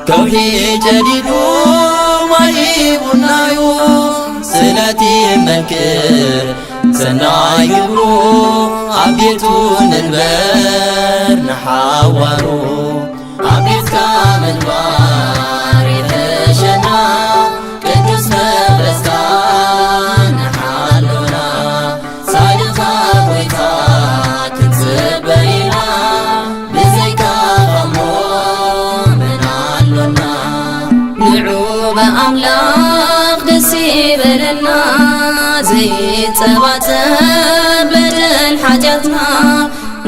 ከውሒ ጨዲዱ ማይ ቡናዩ ስለቲ መንክር ሰናይ ግብሩ ኣብ ቤቱ ንንበር ንሓዋሩ ኣብ ቤትካ ምንባር ይሕሸና ቅዱስ መንፈስካ ንሓሎና ሳልኻ ጎይታ ክንጽበ ኢና ብዘይካ ኸሞ መን ኣሎና ንዑ ብኣምላኽ ደስ ይበለና ዘይጸባጸብ በደል ሓጢኣትና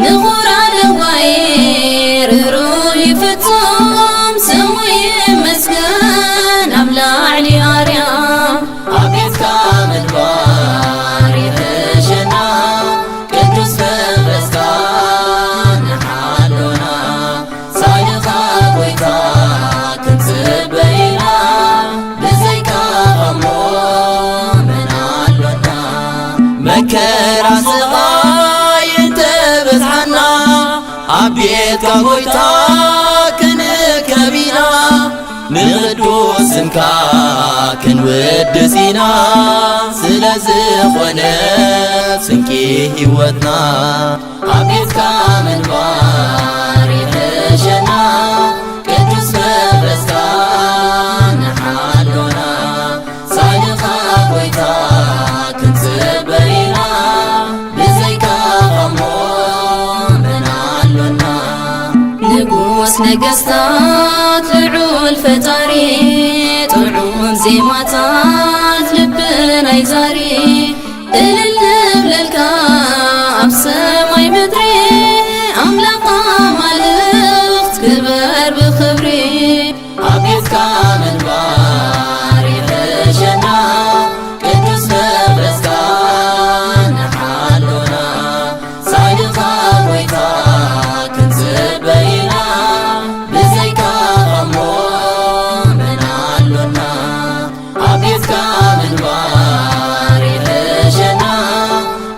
ንኹራ ለዋይ ርህሩህ ፍጹም ስሙ ይመስገን ኣብ ላዕሊ ኣርያም ኣብ ቤትካ ምንባር ይሕሸና ቅዱስ መንፈስካ ንሓሎና ሳልኻ ጎይታ ክንጽበ ኢና ብዘይካ ኸሞ መን ኣሎና መከራ ስቓይ እንተበዝሓና ኣብ ቤትካ ጎይታ ክንከብ ኢና ንቕዱስ ስምካ ክንውድስ ኢና ስለ ዝኾነ ስንቂ ህይወትና ኣብ ቤትካ ምንባር ይሕሸና ቅዱስ መንፈስካ ንሓሎና ሳልኻ ጎይታ ክንጽበ ኢና ብዘይካ ኸሞ መን ኣሎና ንጉስ ነገስታት ልዑል ፈጣሪ ጥዑም ዜማታት ልብናይ ዛሪ እልል ንብለልካ ኣብ ሰማይ ምድሪ ኣምላኽ ኣማልኽት ክበር ብኽብሪ ኣብ ቤትካ ምንባር ይሕሸና ቅዱስ መንፈስካ ንሓሎና ሳይልኻ ጎይታ ክንጽበ ኢና ብዘይካ ኸሞ መን ኣሎና ኣብ ቤትካ ምንባር ይሕሸና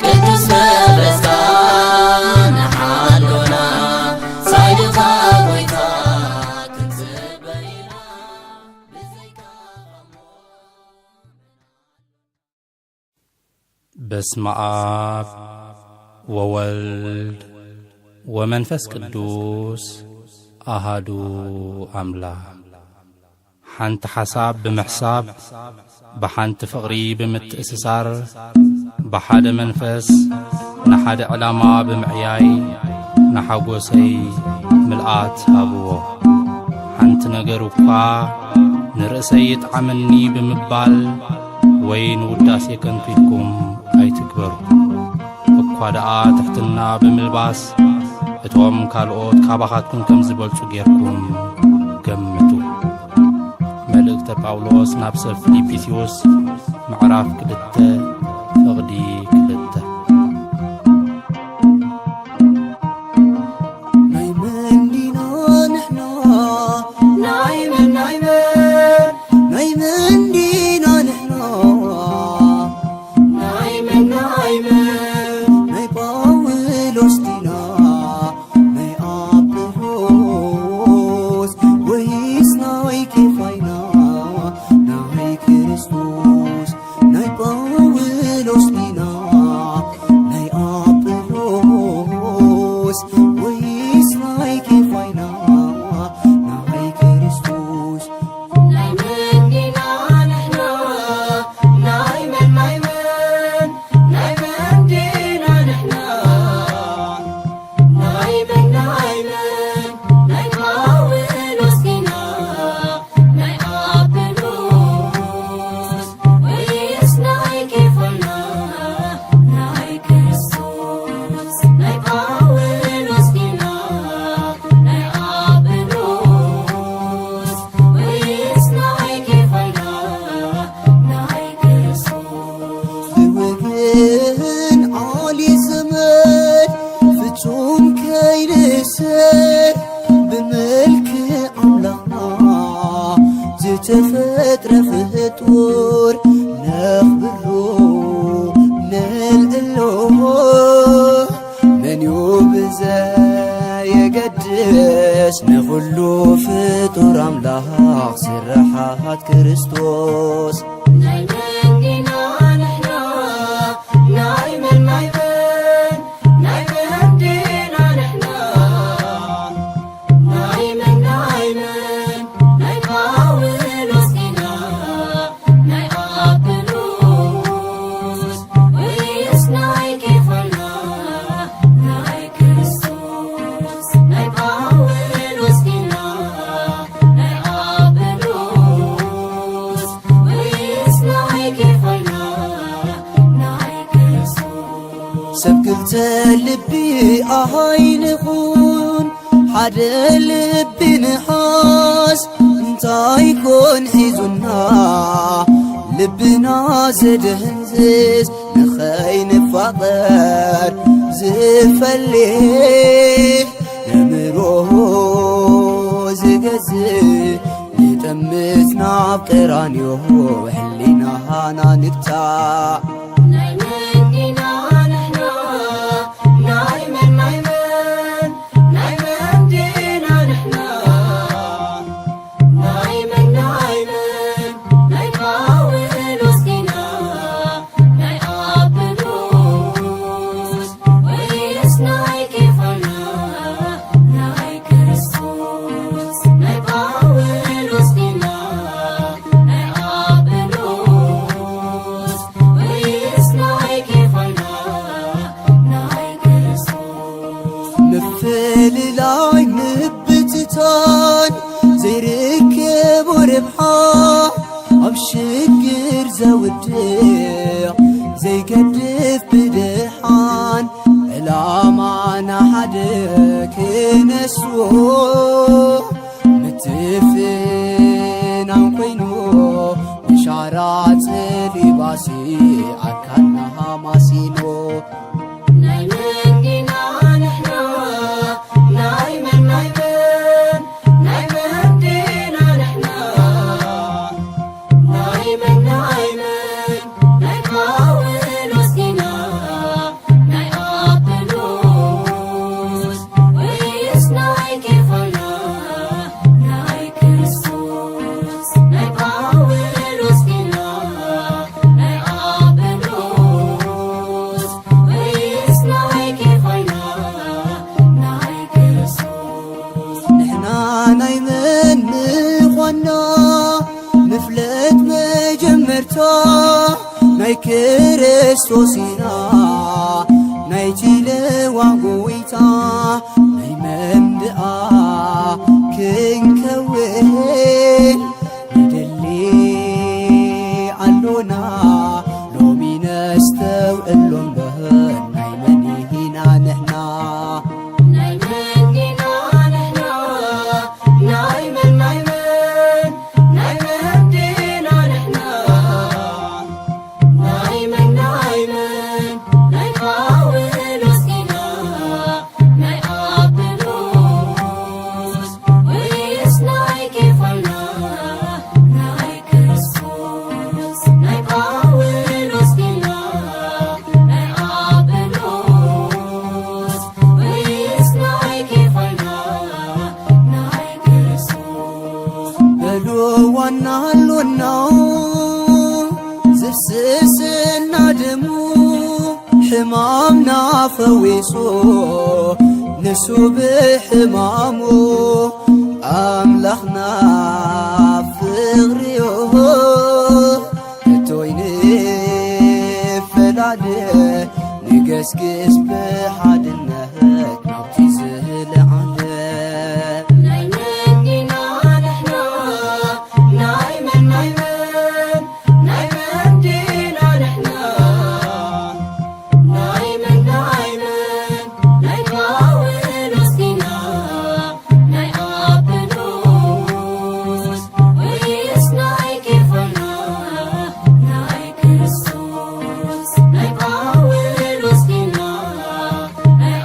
ቅዱስ መንፈስካ ንሓሎና ሳይልኻ ጎይታ ክንጽበ ኢና ብዘይካ ኸሞ በስመ አብ ወወልድ ወመንፈስ ቅዱስ አሃዱ አምላክ። ሓንቲ ሓሳብ ብምሕሳብ፣ ብሓንቲ ፍቕሪ ብምትእስሳር፣ ብሓደ መንፈስ ንሓደ ዕላማ ብምዕያይ፣ ንሓጎሰይ ምልኣት ሃብዎ። ሓንቲ ነገር እኳ ንርእሰይ ይጥዓመኒ ብምባል፣ ወይ ንውዳሴ ከንቱ ኢልኩም ኣይትግበሩ። እኳ ደኣ ትሕትና ብምልባስ፣ እቶም ካልኦት ካባኻትኩም ከም ዝበልጹ ጌርኩም ገምቱ። መልእክተ ጳውሎስ ናብ ሰብ ፊልጵስዩስ፣ ምዕራፍ ክልተ፣ ፍቕዲ ክልተ። ናይ መን ዲና ንሕና? ናይ መን፣ ናይ መን? ናይ መን ዲና ንሕና? ናይ መን፣ ናይ መን? ናይ ጳውሎስ ዲና? ናይ ኣጵሎስ ወይስ ናይ ኬፋ ኢና? ናይ ክርስቶስ፣ ናይ ጳውሎስ ዲና? ናይ ኣጵሎስ ወይስ ናይ ኬፋ ኢና? ናይ ክርስቶስ። ናይ መን ዲና ንሕና? ናይ መን፣ ናይ መን? ናይ መን ዲና ንሕና? ናይ መን፣ ናይ መን? ናይ ጳውሎስ ዲና? ናይ ኣጵሎስ ወይስ ናይ ኬፋ ኢና? ናይ ክርስቶስ። ናይ ጳውሎስ ዲና? ናይ ኣጵሎስ ወይስ ናይ ኬፋ ኢና? ናይ ክርስቶስ። ብወገን ዓሊ ዘመድ ፍጹም ከይንእሰር፣ ብመልክዕ ኣምላኽና ዝተፈጥረ ፍጡር ነኽብሮ፣ ነልዕሎ። መን እዩ ብዘየገድስ ንኹ ኩሉ ፍጡር ኣምላኽ ስርሓት ክርስቶስ። ናይ መን ዲና ንሕና? ናይ መን፣ ናይ መን፣ ናይ መን ዲና ንሕና? ናይ መን፣ ናይ መን፣ ናይ ጳውሎስ ዲና? ናይ ኣጵሎስ ወይስ ናይ ኬፋና? ናይ ክርስቶስ፣ ናይ ጳውሎስ ዲና? ናይ ኣጵሎስ ወይስ ናይ ኬፋና? ናይ ክርስቶስ። ሰብ ክልተ ልቢ ኣይንኹን፣ ሓደ ልቢ ንሓዝ። እንታይ ኮን ሒዙና ልብና ዘደንዝዝ፣ ንኸይንፋቐር ዝፈልሕ፣ ነምሮ ዝገዝእ፣ ንጠምት ናብ ቀራንዮ፣ ሕሊናና ንግታዕ። ናይ መን ዲና ንሕና? ናይ መን፣ ናይ መን፣ ናይ መን ዲና ንሕና? ናይ መን፣ ናይ መን፣ ናይ ጳውሎስ ዲና? ናይ ኣጵሎስ ወይስ ናይ ኬፋና? ናይ ክርስቶስ፣ ናይ ጳውሎስ ዲና? ናይ ኣጵሎስ ወይስ ናይ ኬፋና? ናይ ክርስቶስ። ምፍልላይ ምብትታን ዘይርከቦ ረብሓ፣ ኣብ ሽግር ዘውድቕ ዘይገድፍ ብድሓን፣ ዕላማና ሓደ ክነስዎ፣ ምትፍናን ኮይኑ ብሻራ ጽሊባሲ ኣካልና ሃማሲኖ። ናይ መን ዲና ንሕና? ናይ መን፣ ናይ መን፣ ናይ መን ዲና ንሕና? ናይ መን፣ ናይ መን፣ ናይ ጳውሎስ ዲና? ናይ ኣጵሎስ ወይስ ናይ ኬፋና? ናይ ክርስቶስ፣ ናይ ጳውሎስ ዲና? ናይ ኣጵሎስ ወይስ ናይ ኬፋና? ናይ ክርስቶስ። ንሕና ናይ መን ምዃንና ንፍለጥ መጀመርታ፣ ናይ ክርስቶስ ኢና ናይቲ ለዋህ ጎይታ። ናይ መን ደኣ ክንከውን ንደሊ ኣሎና፣ ሎሚ ነስተውዕሎ እምበር፣ ናይ መን ኢና ንሕና? ናይ መን ዲና ንሕና? ናይ መን፣ ናይ መን፣ ናይ መን ዲና ንሕና? ናይ መን፣ ናይ መን፣ ናይ ጳውሎስ ዲና? ናይ ኣጵሎስ ወይስ ናይ ኬፋና? ናይ ክርስቶስ፣ ናይ ጳውሎስ ዲና? ናይ ኣጵሎስ ወይስ ናይ ኬፋና? ናይ ክርስቶስ። በሉ ዋና ኣሎና ዝፍስስና ደሙ፣ ሕማምና ፈዊሱ ንሱ ብሕማሙ፣ ኣምላኽና ፍቕሪዮ። እቶይ ንፈላለ፣ ንገስግስ ብሓድነት ናብቲ ዝለዓለ። ናይ መን ዲና ንሕና? ናይ መን፣ ናይ መን፣ ናይ መን ዲና ንሕና? ናይ መን፣ ናይ መን፣ ናይ ጳውሎስ ዲና? ናይ ኣጵሎስ ወይስ ናይ ኬፋና? ናይ ክርስቶስ፣ ናይ ጳውሎስ ዲና? ናይ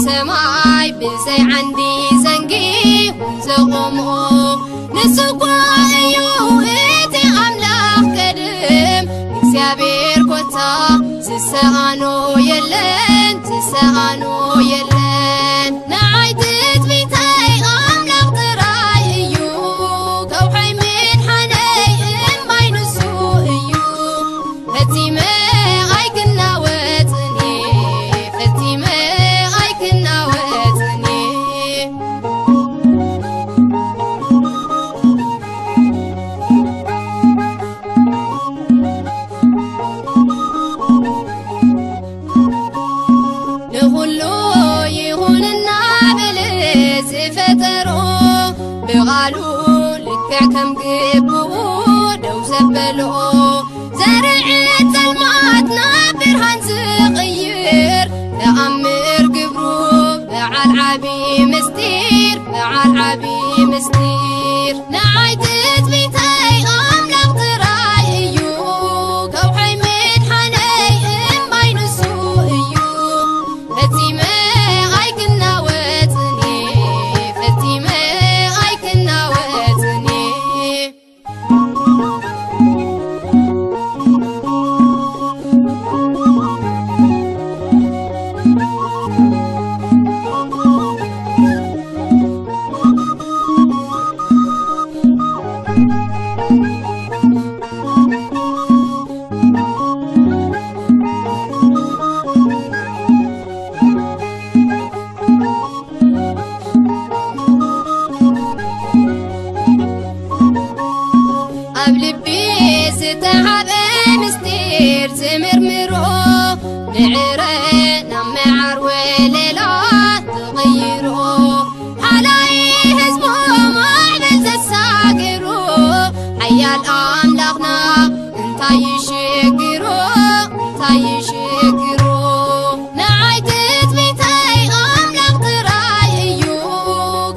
ሰማይ ብዘይ ዓንዲ ዘንጊ ዝቆሞ ንሱ እኮ እዩ እቲ ኣምላኽ ቀድም። እግዚኣብሔር ኮታ ዝሰኣኖ የለን፣ ዝሰኣኖ የለን። ንዓይ ትጽቢተይ ኣምላኽ ጥራይ እዩ፣ ከውሐይ ምድሓነይ እምባይ ንሱ እዩ። ፈጺመ ኣይክናወጽን እየ፣ ፈጺመ ኣይክናወጽን እየ። ንኹሉ ይኹን እናበለ ዝፈጠሮ፣ ብቓሉ ልክዕ ከም ግብኡ ደው ዘበሎ፣ ዘርኢ ጸልማት ናብ ብርሃን ዝቕይር፣ ተኣምር ግብሩ በዓል ዓቢ ምስጢር፣ በዓል ዓቢ ምስጢር። ንዓይ ትጽቢተይ ኣምላኽ ጥራይ እዩ፣ ከውሐይ ምድሓነይ እምባይ ንሱ እዩ። ፈጺመ ኣይክናወጽን እየ፣ ፈጺመ ኣይክናወጽን እየ። ኣብ ልቢ ዝተሓበ ምስጢር ዝምርምሮ፣ ንዕረ ናብ መዓር ወለላ ዝቕይሮ፣ ሓላይ ህዝቡ ማዕበል ዘሳግሮ፣ ሓያል ኣምላኽና እንታይ ይሽግሮ፣ እንታይ ይሽግሮ? ንዓይ ትጽቢተይ ኣምላኽ ጥራይ እዩ፣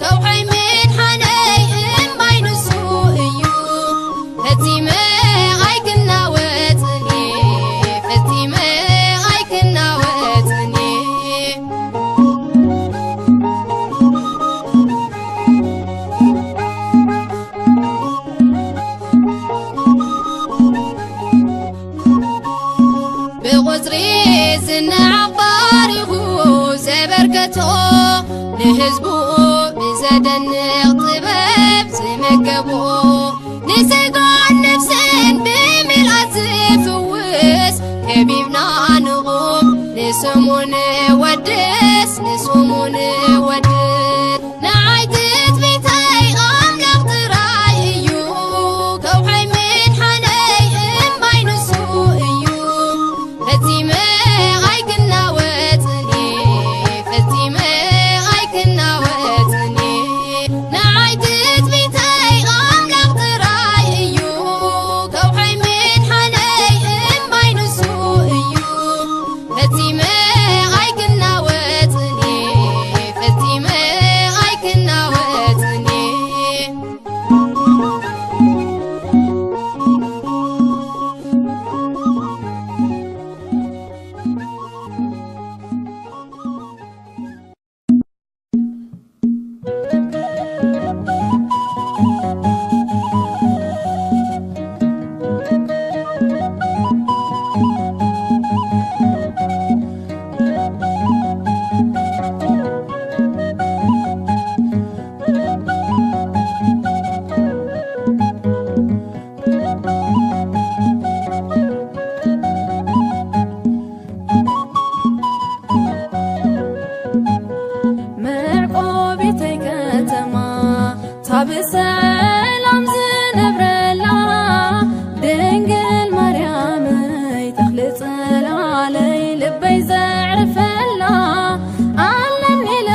ከውሐይ ምድሓነይ እምባይ ንሱ እዩ። ፈጺመ ኣይክናወጽን እየ፣ ፈጺመ ኣይክናወጽን እየ። ብቑጽሪ ዝነዓቕ ባሪኹ ዘበርከቶ፣ ንህዝቡ ብዘደንቕ ጥበብ ዝመገቦ፣ ንስጋን ነፍስን ብምልኣት ዝፍውስ፣ ከቢብና ንቑም ንስሙ ንወድስ፣ ንስሙ ንወድስ። ንዓይ ትጽቢተይ ኣምላኽ ጥራይ እዩ፣ ከውሐይ ምድሓነይ እምባይ ንሱ እዩ። ፈጺመ ኣይክናወጽን እየ፣ ፈጺመ ኣይክናወጽን እየ። ንዓይ ትጽቢተይ ኣምላኽ ጥራይ እዩ፣ ከውሐይ ምድሓነይ እምባይ ንሱ እዩ። ፈጺመ ኣይክናወጽን እየ፣ ፈጺመ ኣይክናወጽን እየ። መዕቆቢተይ ከተማ፣ እታ ብሰላም ዝነብረላ፣ ድንግል ማርያመይ ተኽሊ ጽላለይ ልበይ ዘዕርፈላ፣ ኣለኒ ኢለ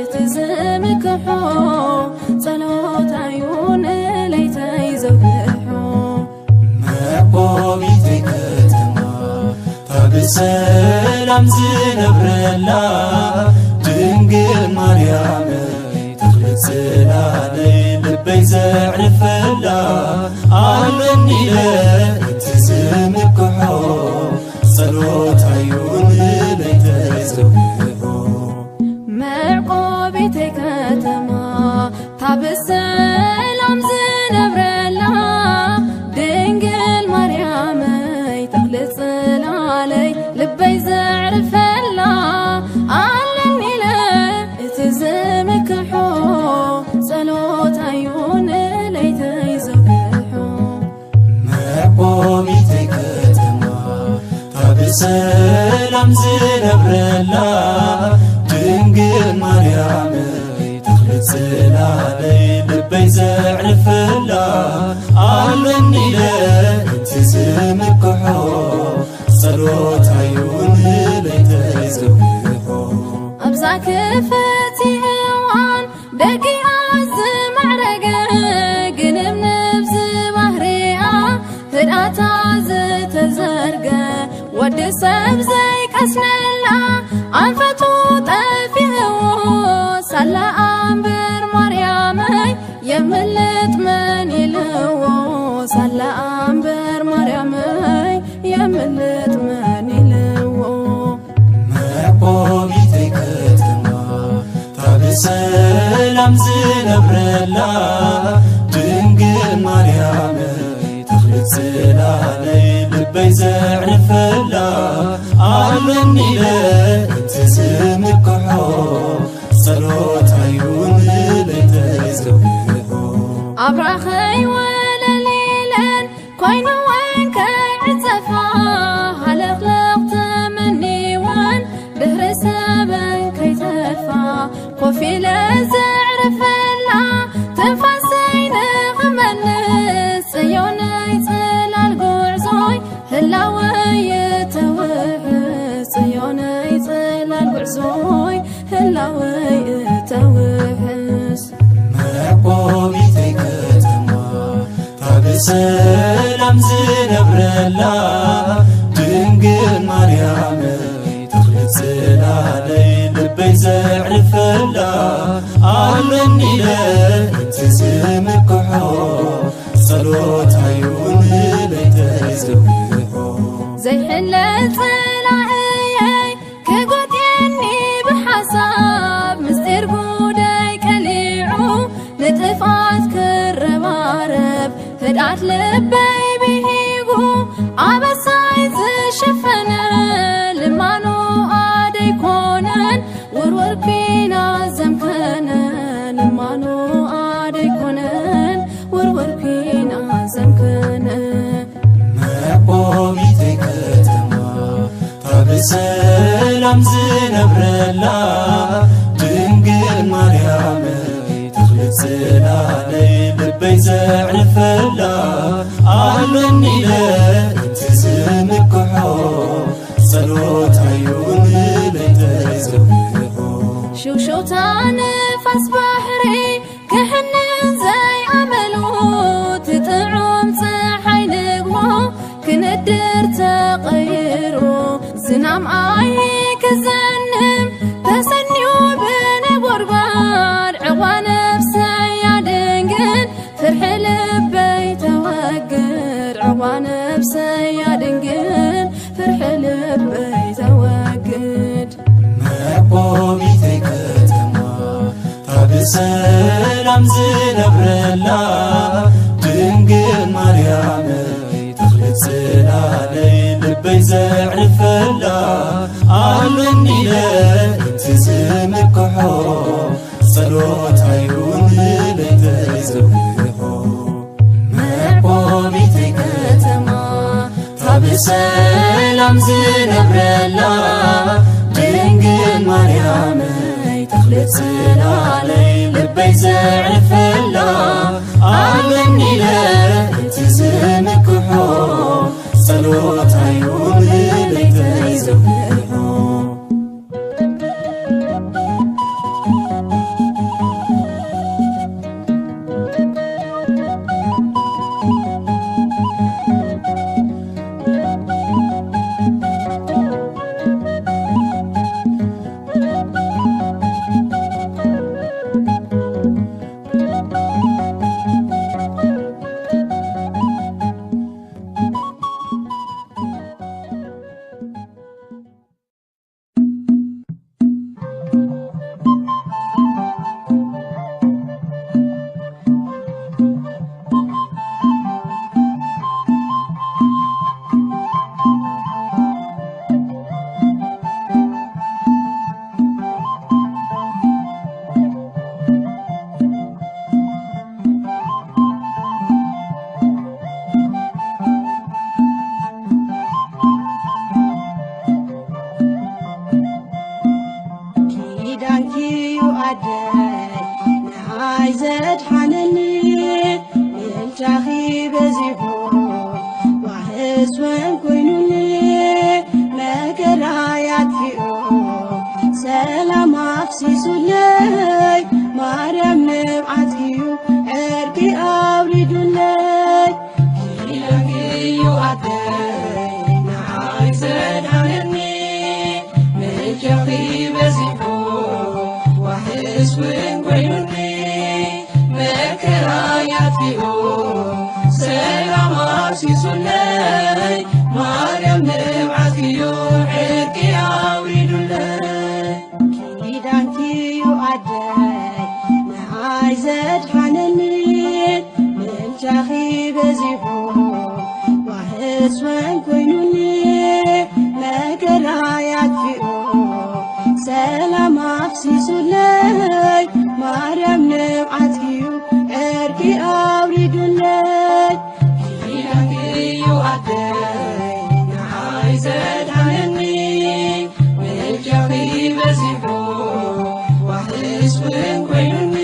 እቲ ዝምክሖ፣ ጸሎታዩ ንለይተይ ዘውግሖ። መቆሚተይ ከተማ፣ እታ ብሰላም ዝነብረላ፣ ድንግል ማርያመይ ተኽሊ ጽላለይ ልበይ ዘዕርፈላ፣ ኣለኒ ኢለ እቲ ዝምክሖ፣ ጸሎታዩ ንለይተይ ዘውግሖ። ላ ድንግል ማርያመይ ተኽሊ ጽላለይ ልበይ ዘዕርፈላ ኣለኒ ኢለ እቲ ዝምክሖ ጸሎታዩ ንለይተይ ዘውሕሖ ኣብዛ ክፍቲ እዋን ደጊኣ ዝማዕረገ ግንብንብ ዝባህሪኣ ህድኣታ ዝተዘርገ ወዲ ሰብ ዘይቀስነላ ኣንፈቱ ጠፊእዎ ሳላ ኣምበር ማርያመይ የምልጥ መን ኢልዎ ሳላ ኣምበር ማርያመይ የምልጥ መን ኢልዎ መዕቆቢተይ ከተማ ታብ ሰላም ዝነብረላ ድንግል ማርያመይ ተኽሊ ጽላለይ ልበይ ዘዕርፈላ ኣለኒ ኢለ እቲ ዝምክሖ ጸሎታዩ ንለይተይ ዘውሕሖ ኣብራኸይ ወለል ኢለን ኮይነወን ከይዕጸፋ ሃለኽለኽ ተመኒወን ድሕሪ ሰበን ከይተርፋ ኮፍ ኢለ ዘዕርፈላ ትንፋሰይ ንኽመልስ ጽዮነይ ጽላል ጉዕዞይ ህላወይ እተውሕስ ጽዮነይ ጽላል ጉዕዞይ ህላወይ እተውሕስ መዕቆቢተይ ከተማ ታብ ሰላም ዝነብረላ ድንግል ማርያመይ ተኽሊ ጽላለይ ልበይ ዘዕርፈላ ኣለኒ ኢለ እቲ ዝምክሖ ጸሎታዩ ንለይተይ ዘውሕሖ ዘይሕለል ጸላእየይ ክጎትየኒ ብሓሳብ ምስጢር ጉደይ ቀሊዑ ንጥፍኣት ክረባረብ ህድኣት ልበይ ብሂጉ ኣበሳይ ዝሸፈነ ልማኖኣ ደይኮነን ውርውር ኲና ዘምከነ ልማኖኣ ደይኮነን ውርውር ኲና ዘምከነ መዕቆቢተይ ከተማ ታብ ሰላም ዝነብረላ ድንግል ማርያመይ ተኽሊ ጽላለይ ልበይ ዘዕርፈላ ኣለኒ ኢለ እቲ ዝምክሖ ጸሎታዩ ንለይተይ ዘውሕሖ ሽውሸውታ ንፋስ ባሕሪ ክሕንን ዘይኣመሉ ትጥዑም ጸሓይ ንግሆ ክንድር ተቐይሩ ዝናም ኣይ ክዘንም ተሰንዩ ብነጎድጓድ ዕቕባ ነፍሰያ ድንግል ፍርሒ ልበይ ተወግድ ዕቕባ ነፍሰያ ድንግል ፍርሒ ልበይ ተወግድ መዕቆቢተይ ከተማ ታብ ሰላም ዝነብረላ ድንግል ማርያመይ ተኽሊ ጽላለይ ልበይ ዘዕርፈላ ኣለኒ ኢለ እቲ ዝምክሖ ጸሎታዩ ንለይተይ ዘውሕሖ መዕቆቢተይ ከተማ ታብ ሰላም ዝነብረላ ድንግል ማርያመይ ተኽሊ ጽላለይ ልበይ ዘዕርፈላ ኣለኒ ኢለ እቲ ዝምክሖ ጸሎታዩ ንለይተይ ዘውሕሖ ንዓይ ዘድሓነኒ ምልጃኺ በዚሑ ዋሕስ እውን ኮይኑኒ መከራይ ኣጥፊኡ ሰላም ኣፍሲሱለይ ማርያም ንብዓትኪ እዩ ዕርቂ ኣውሪዱለይ ኪዳንኪ እዩ ኣደይ ንዓይ ዘድሓነኒ ምልጃኺ በዚሑ ዋሕስ እውን ኮይኑኒ መከራይ ኣጥፊኡ ሰላም ኣፍሲሱለይ ማርያም ንብዓትኪ እዩ ዕርቂ ኣውሪዱለይ ኪዳንኪ እዩ ኣደይ ንዓይ ዘድሓነኒ ምልጃኺ በዚሑ ዋሕስ እውን ኮይኑኒ መከራይ ኣጥፊኡ ሰላም ኣፍሲሱለይ ማርያም ንብዓትኪ እዩ ዕርቂ ኣውሪዱለይ ኪዳንኪ እዩ ኣደይ ንዓይ ዘድሓነኒ ምልጃኺ በዚሑ ዋሕስ እውን ኮይኑኒ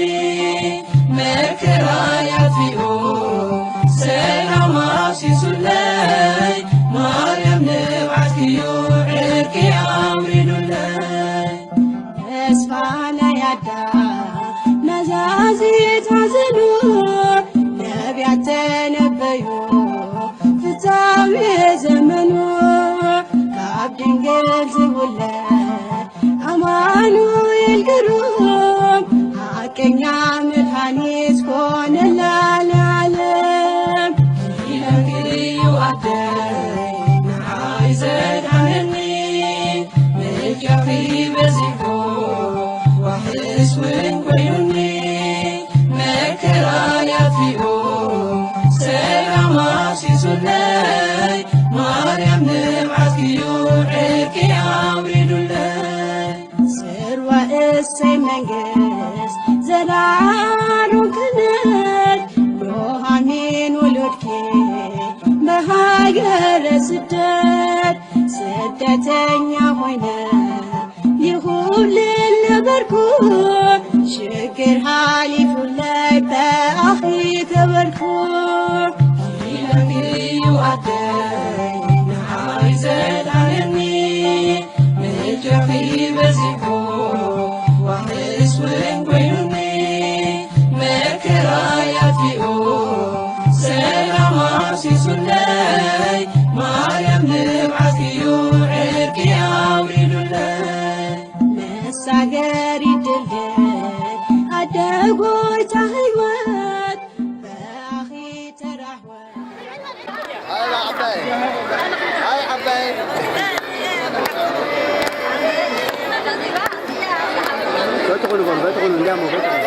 መከራይ ኣጥፊኡ ሰላም ኣፍሲሱለይ ማርያም ንብዓትኪ እዩ ዕርቂ ኣውሪዱለይ ተስፋ ናይ ኣዳም መዛዚት ሓዘኑ ነቢያት ተነበዩ ፍጻሜ ዘመኑ ካብ ድንግል ዝውለድ ኣማኑኤል ግሩም ሓቀኛ መድሓኒት ኮነላ ንዓለም ኪዳንኪ እዩ ኣደይ ንዓይ ዘድሓነኒ ምልጃኺ በዚሑ ዋሕስ እውን ኮይኑኒ መከራይ ኣጥፊኡ ሰላም ኣፍሲሱለይ ማርያም ንብዓትኪ እዩ ዕርቂ ኣውሪዱለይ ስርወ እሰይ መንግስት ዘራሩ ክነት ኑሃሚን ውሉድኪ ብሃገረ ስደት ስደተኛ ኮይነ ይኹብልል ነበርኩ ሽግር ሓሊፉለይ ብኣኺ ከበርኩ ኪዳንኪ እዩ ኣደይ ንዓይ ዘድሓነኒ ምልጃኺ በዚሑ ዋሕስ እውን ኮይኑኒ መከራይ ኣጥፊኡ ሰላም ኣፍሲሱለይ ማርያም ንብዓትኪ እዩ ዕርቂ ኣውሪዱለይ መሳገሪ ድልድል ኣደ ጎይታ ህይወት ብኣኺ ተራሕወ ኣይ ዓባይ ኣይ ዓባይ በትኹሉ በሉ በትኹሉ እንዲያሞ በትኹሉ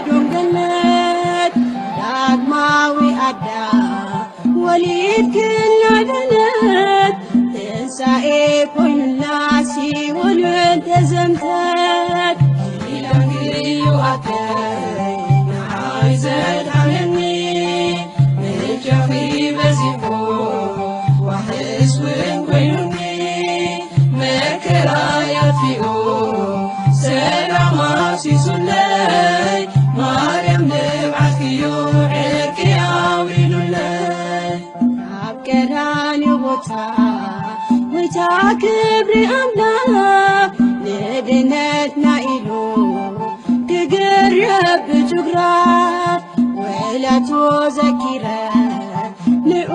ዶንገነት ዳግማዊ ኣዳ ወሊድክና ደነት ትንሳኤ ኮይኑና ሲኦልን ተዘምተት ኢላንግዩ ኣተይ ንዓይ ዘድሓነኒ ምልጃኺ በዚሑ ክብሪ ኣምላኽ ንድነትና ኢሉ ክግረብ ብጅግራት ውዕለቱ ዘኪረ ንኡ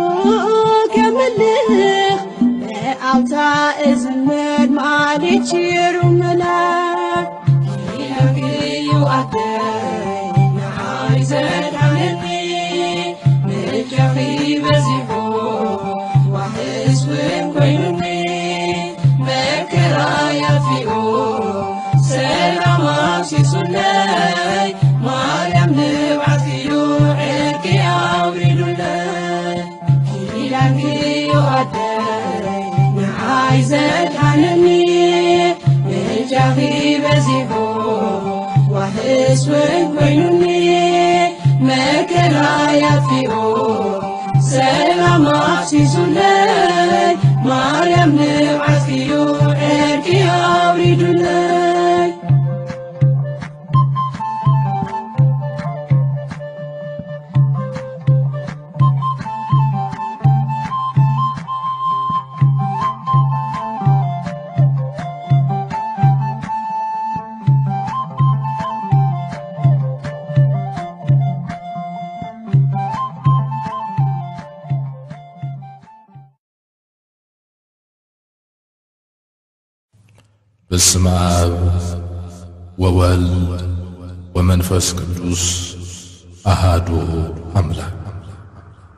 ከምልኽ ብኣውታ እዝምር ማሊት ሽሩ መላክ ኢለክዩ ኣደይ ንዓይ ዘድሓነኒ ምልጃኺ በዚሑ ዋሕስ እውን ኮይኑኒ መከራይ ኣጥፊኡ ሰላም ኣፍሲሱለይ ማርያም ንብዓትክዩ ዕርቂ ኣውሪዱለይ ኪዳንክዩ ኣደይ ንዓይ ዘድሓነኒ ምልጃኺ በዚሑ ዋሕስ እውን ኮይኑኒ መከራይ ኣጥፊኡ ሰላም ኣፍሲሱለይ ማርያም ንብዓትክዩ ዕርቂ ኣውሪዱለይ በስመ አብ ወወልድ ወመንፈስ ቅዱስ አሃዱ አምላክ።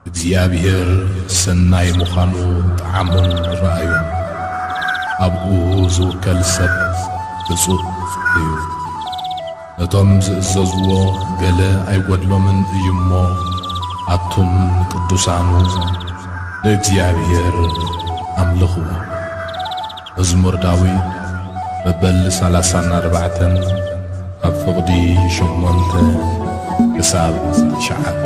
እግዚኣብሔር ሰናይ ምዃኑ ጠዓሙን ረኣዩን። ኣብኡ ዝውከል ሰብ ብፁዕ እዩ። ነቶም ዝእዘዝዎ ገለ ኣይጎድሎምን እዩ እሞ፣ ኣቱም ቅዱሳኑ ንእግዚኣብሔር ኣምልኽዎ። መዝሙር ዳዊት መበል ሰላሳን ኣርባዕተን ካብ ፍቕዲ ሸሞንተ ክሳብ ትሽዓተ።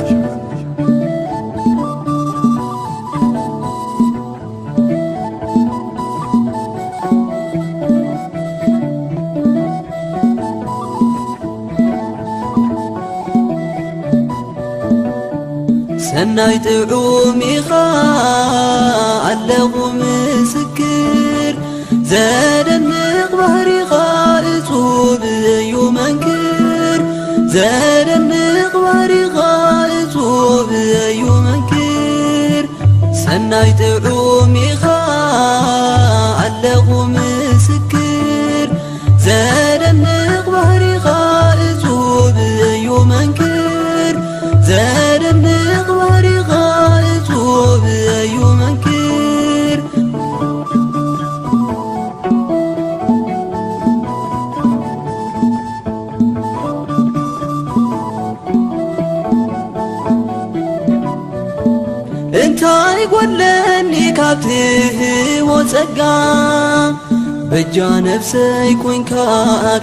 ሰናይ ጥዑም ኢኻ ኣለኹ ምስክር፣ ዘደንቕ ባህሪኻ እጹብ እዩ መንክር፣ ዘደንቕ ባህሪኻ እጹብ እዩ መንክር። ሰናይ ጥዑም ኢኻ ኣለኹ ምስክር፣ ዘደንቕ ባህሪኻ እጹብ እዩ መንክር፣ ዘደንቕ ባህሪኻ እጹብ እዩ መንክር። እንታይ ጎድለኒ ካብ ትህቦ ጸጋ፣ በጃ ነፍሰይ ኮንካ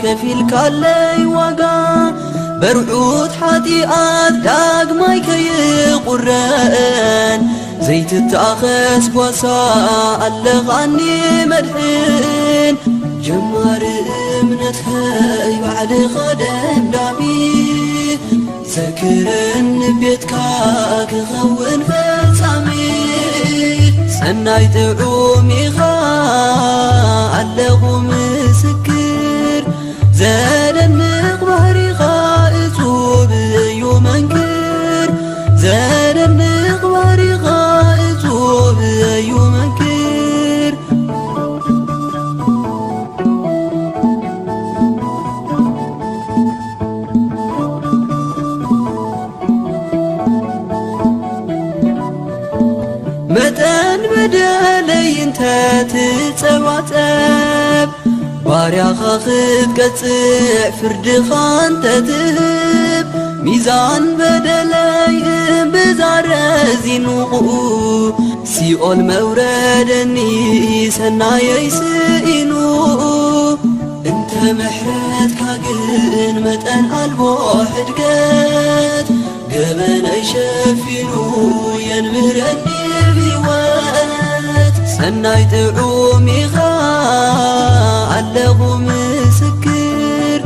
ከፊልካለይ ዋጋ። በርዑት ሓጢኣት ዳግማይ ከይቑረን፣ ዘይትተኣኸስ ጓሳ ኣለኻኒ መድሕን። ጀማሪ እምነትከይ ባዕልኻ ደምዳሚ፣ ዘክረኒ ቤትካ ክኸውን ፈጻሚ። ሰናይ ጥዑም ኢኻ ኣለኹ ምስክር፣ ዘደንቕ ባህሪኻ እጹብ እዩ መንክር፣ ዘደንቕ ባህሪኻ እጹብ እዩ መንክር። መጠን በደለይ እንተ ትጸባጸብ፣ ባርያኻ ክትቀጽዕ ፍርድኻ እንተ ትህብ፣ ሚዛን በደለይ እምብዛ ረዚኑ፣ ሲኦል መውረደኒ ሰናየይ ስኢኑ። እንተ ምሕረትካ ግን መጠን ኣልቦ ሕድገት፣ ገበነይ ሸፊኑ የንብረኒ ብህይወት። ሰናይ ጥዑም ኢኻ ኣለኹ ምስክር፣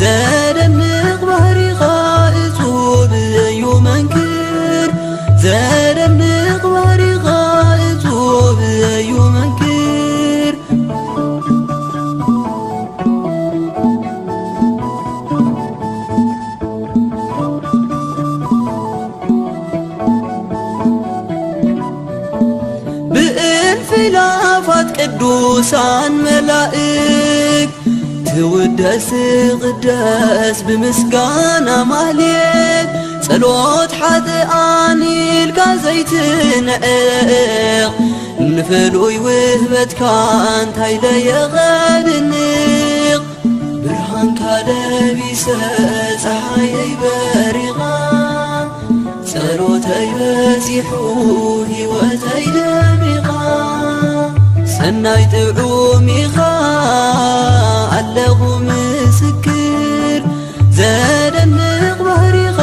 ዘደንቕ ባህሪኻ እጹብ እዩ መንክር፣ ዘደንቕ ባህሪኻ እጹብ እዩ መንክር። ኢላፋት ቅዱሳን መላእክት ትውደስ ትቕደስ ብምስጋና ማህሌት፣ ጸሎት ሓጥኣን ኢልካ ዘይትንዕቕ፣ ንፍሉይ ውህበትካ እንታይ ደየቐንንቕ። ብርሃንካ ለቢሰ ጸሓየይ በሪቓ፣ ጸሎተይ በዚሑ ህይወተይ ደሚቓ። ሰናይ ጥዑም ኢኻ ኣለኹ ምስክር፣ ዘደንቕ ባህሪኻ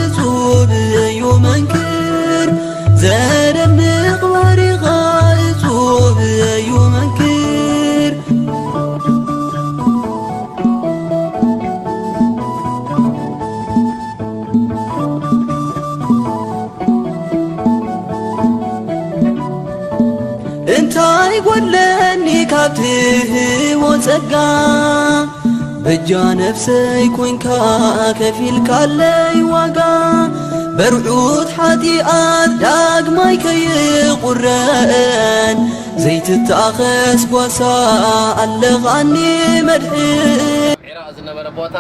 እጹብ እዩ መንክር፣ ዘደንቕ ባህሪኻ እጹብ እዩ መንክር። እንታይ ጎድለኒ ካብ ትህቦ ጸጋ፣ በጃ ነፍሰይ ኮንካ ከፊልካለይ ዋጋ። በርዑት ሓጢኣት ዳግማይ ከይቑረን፣ ዘይትተኣኸስ ጓሳ ኣለኻኒ መድሕን። ዒራቕ ዝነበረ ቦታ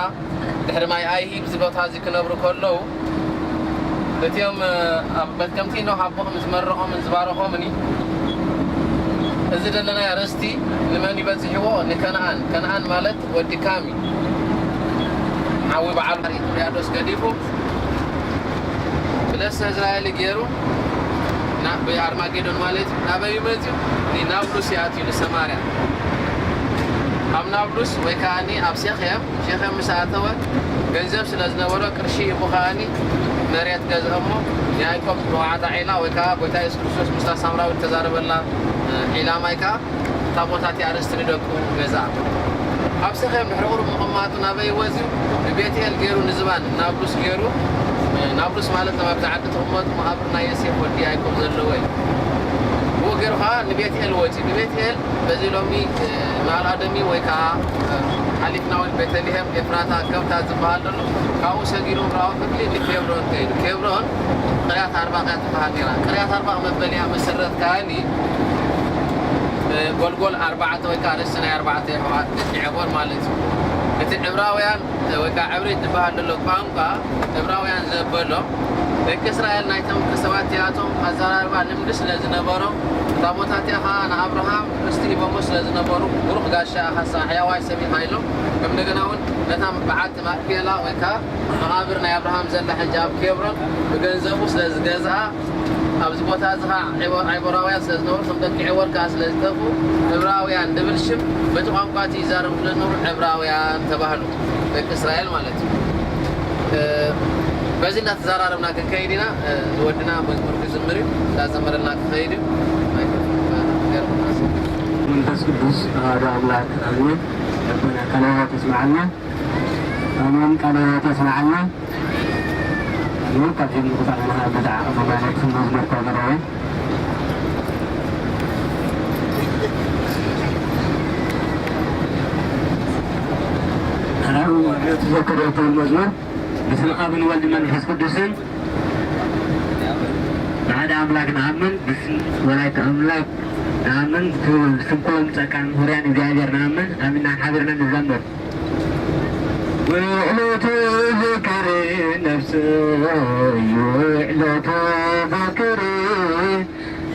ድሕሪ ማይ ኣይሂ ኣብዚ ቦታ እዚ ክነብሩ ከለዉ፣ እቲኦም ኣብ መትከምቲ ኖህ ኣቦኹም ዝመረቖምን ዝባረኾምን እዩ። እዚ ዘለናዮ ርስቲ ንመን ይበጽሕዎ? ንከነኣን። ከነኣን ማለት ወዲ ካም እዩ። ሓዊ በዓሉ ጥብርያዶስ ገዲፉ ብለሰ እስራኤል ገይሩ ና-፣ ብኣርማጌዶን ማለት እዩ። ናበይ መጽዩ? ንናብሉስ ይኣትዩ፣ ንሰማርያ። ኣብ ናብሉስ ወይ ከኣኒ ኣብ ሴኽየም፣ ሴኽየም ምስ ኣተወ ገንዘብ ስለ ዝነበሮ ቅርሺ ሂቡ ከኣኒ መሬት ገዝአ እሞ ንያዕቆብ ንውዓታ ዒላ ወይ ከኣ ጎይታ የሱስ ክርስቶስ ምስታ ሳምራዊት ተዛረበላ፣ ዒላ ማይ ከኣ እታ ቦታ እቲኣ ርስቲ ንደቁ ገዝኣ። ኣብ ሴኽየም ድሕሪ ቁሩብ ምቕማጡ ናበይ ወዝዩ? ንቤትኤል ገይሩ ንዝባን ናብሉስ ገይሩ፣ ናብሉስ ማለት ኣብ ኣብዛ ዓዲ ትቕመጡ መቓብር ናይ ዮሴፍ ወዲ ያዕቆብ ዘለዎ እዩ። ብኡ ገይሩ ከኣ ንቤትኤል ወጺኡ። ንቤትኤል በዚ ሎሚ፣ እ፣ ማልኣደሚ ወይ ከኣ፣ እ፣ ሓሊፍና እውን ቤተልሔም ኤፍራታ ከብታ ዝበሃል ዘሎ፣ ካብኡ ሰጊሩ ምብራቕ ክፍሊ ንኬብሮን ከይዱ። ኬብሮን ቅርያት ኣርባቕ እያ ትበሃል ነይራ። ቅርያት ኣርባቕ መበል እያ መሰረት ከኣኒ፣ እ፣ ጎልጎል ኣርባዕተ ወይ ከኣ ርእሲ ናይ ኣርባዕተ የሕዋት ደቂ ዔቦር ማለት እዩ። እቲ ዕብራውያን ወይ ከኣ ዕብሪት ዝበሃል ዘሎ ቋንቋ ዕብራውያን ዘበሎ ደቂ እስራኤል ናይቶም ሰባት እቲኣቶም ኣዘራርባ ልምዲ ስለ ዝነበሮም፣ እታ ቦታ እቲኣ ኸኣ ንኣብርሃም ርስቲ ሂቦሞ ስለ ዝነበሩ፣ ብሩኽ ጋሻ ኢኻ፣ ሕያዋይ ሰብ ኢኻ ኢሎም፣ ከም እንደገና እውን ነታ በዓቲ ማክፔላ ወይ ከኣ መቓብር ናይ ኣብርሃም ዘላ ሕጂ ኣብ ኬብሮን ብገንዘቡ ስለ ዝገዝኣ፣ ኣብዚ ቦታ እዚ ኸዓ ዒቦ-፣ ዒቦራውያን ስለ ዝነበሩ፣ እቶም ደቂ ዒቦር ከኣ ስለ ዝጠፍኡ፣ ዕብራውያን ዝብል ሽም በቲ ቋንቋ እቲ ይዛረቡ ስለ ዝነበሩ ዕብራውያን ተባህሉ፣ ደቂ እስራኤል ማለት እዩ። እ፣ በዚ እናተዘራረብና ክንከይድ ኢና። እ፣ ወድና መዝሙር ክዝምር እዩ፣ እንዳዘመረልና ክኸይድ እዩ። ማይክሮፎን ገርኩናስ። መንፈስ ቅዱስ ኣሐዱ ኣምላክ ኣሜን። ረበና ቃለ ሕይወት የስምዓልና። ኣሜን። ቃለ ሕይወት የስምዓልና። ኣሜን። ካብዚኦም ንቁጣ ንሃብ ብዛዕባ ማለት መዝሙር ተምረዊ። ሕራዊ ማለት ዘክረቱ መዝሙር። በስመ አብ ወወልድ ወመንፈስ ቅዱስን ብሓደ ኣምላክ ንኣምን፣ ብስም ወላዲተ ኣምላክ ንኣምን፣ ብስም ኩሎም ጻድቃን ህሩያን እግዚኣብሔር ንኣምን፣ ኣሚንና ሓቢርና ንዘምር። ውዕለቱ ዝክሪ ነፍሰይ፣ ውዕለቱ ዝክሪ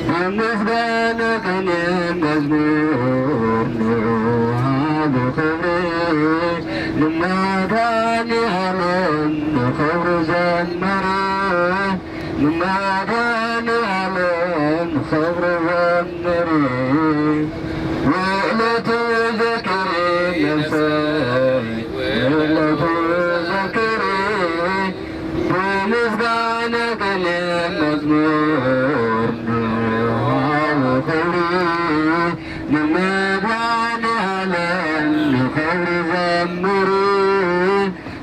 ብምስጋና ቅኔ መዝሙር ንውሃቡ ክብሪ፣ ንመድኃኔ ዓለም ንኽብሩ ዘምሪ፣ ንመድኃኔ ዓለም ንኽብሩ ዘምሪ። ውዕለቱ ዘክሪ ነፍሰይ፣ ውዕለቱ ዘክሪ ብምስጋና ቅኔ መዝሙር ንውሃቡ ክብሪ፣ ንመድኃኔ ዓለም ንኽብሩ ዘምሪ፣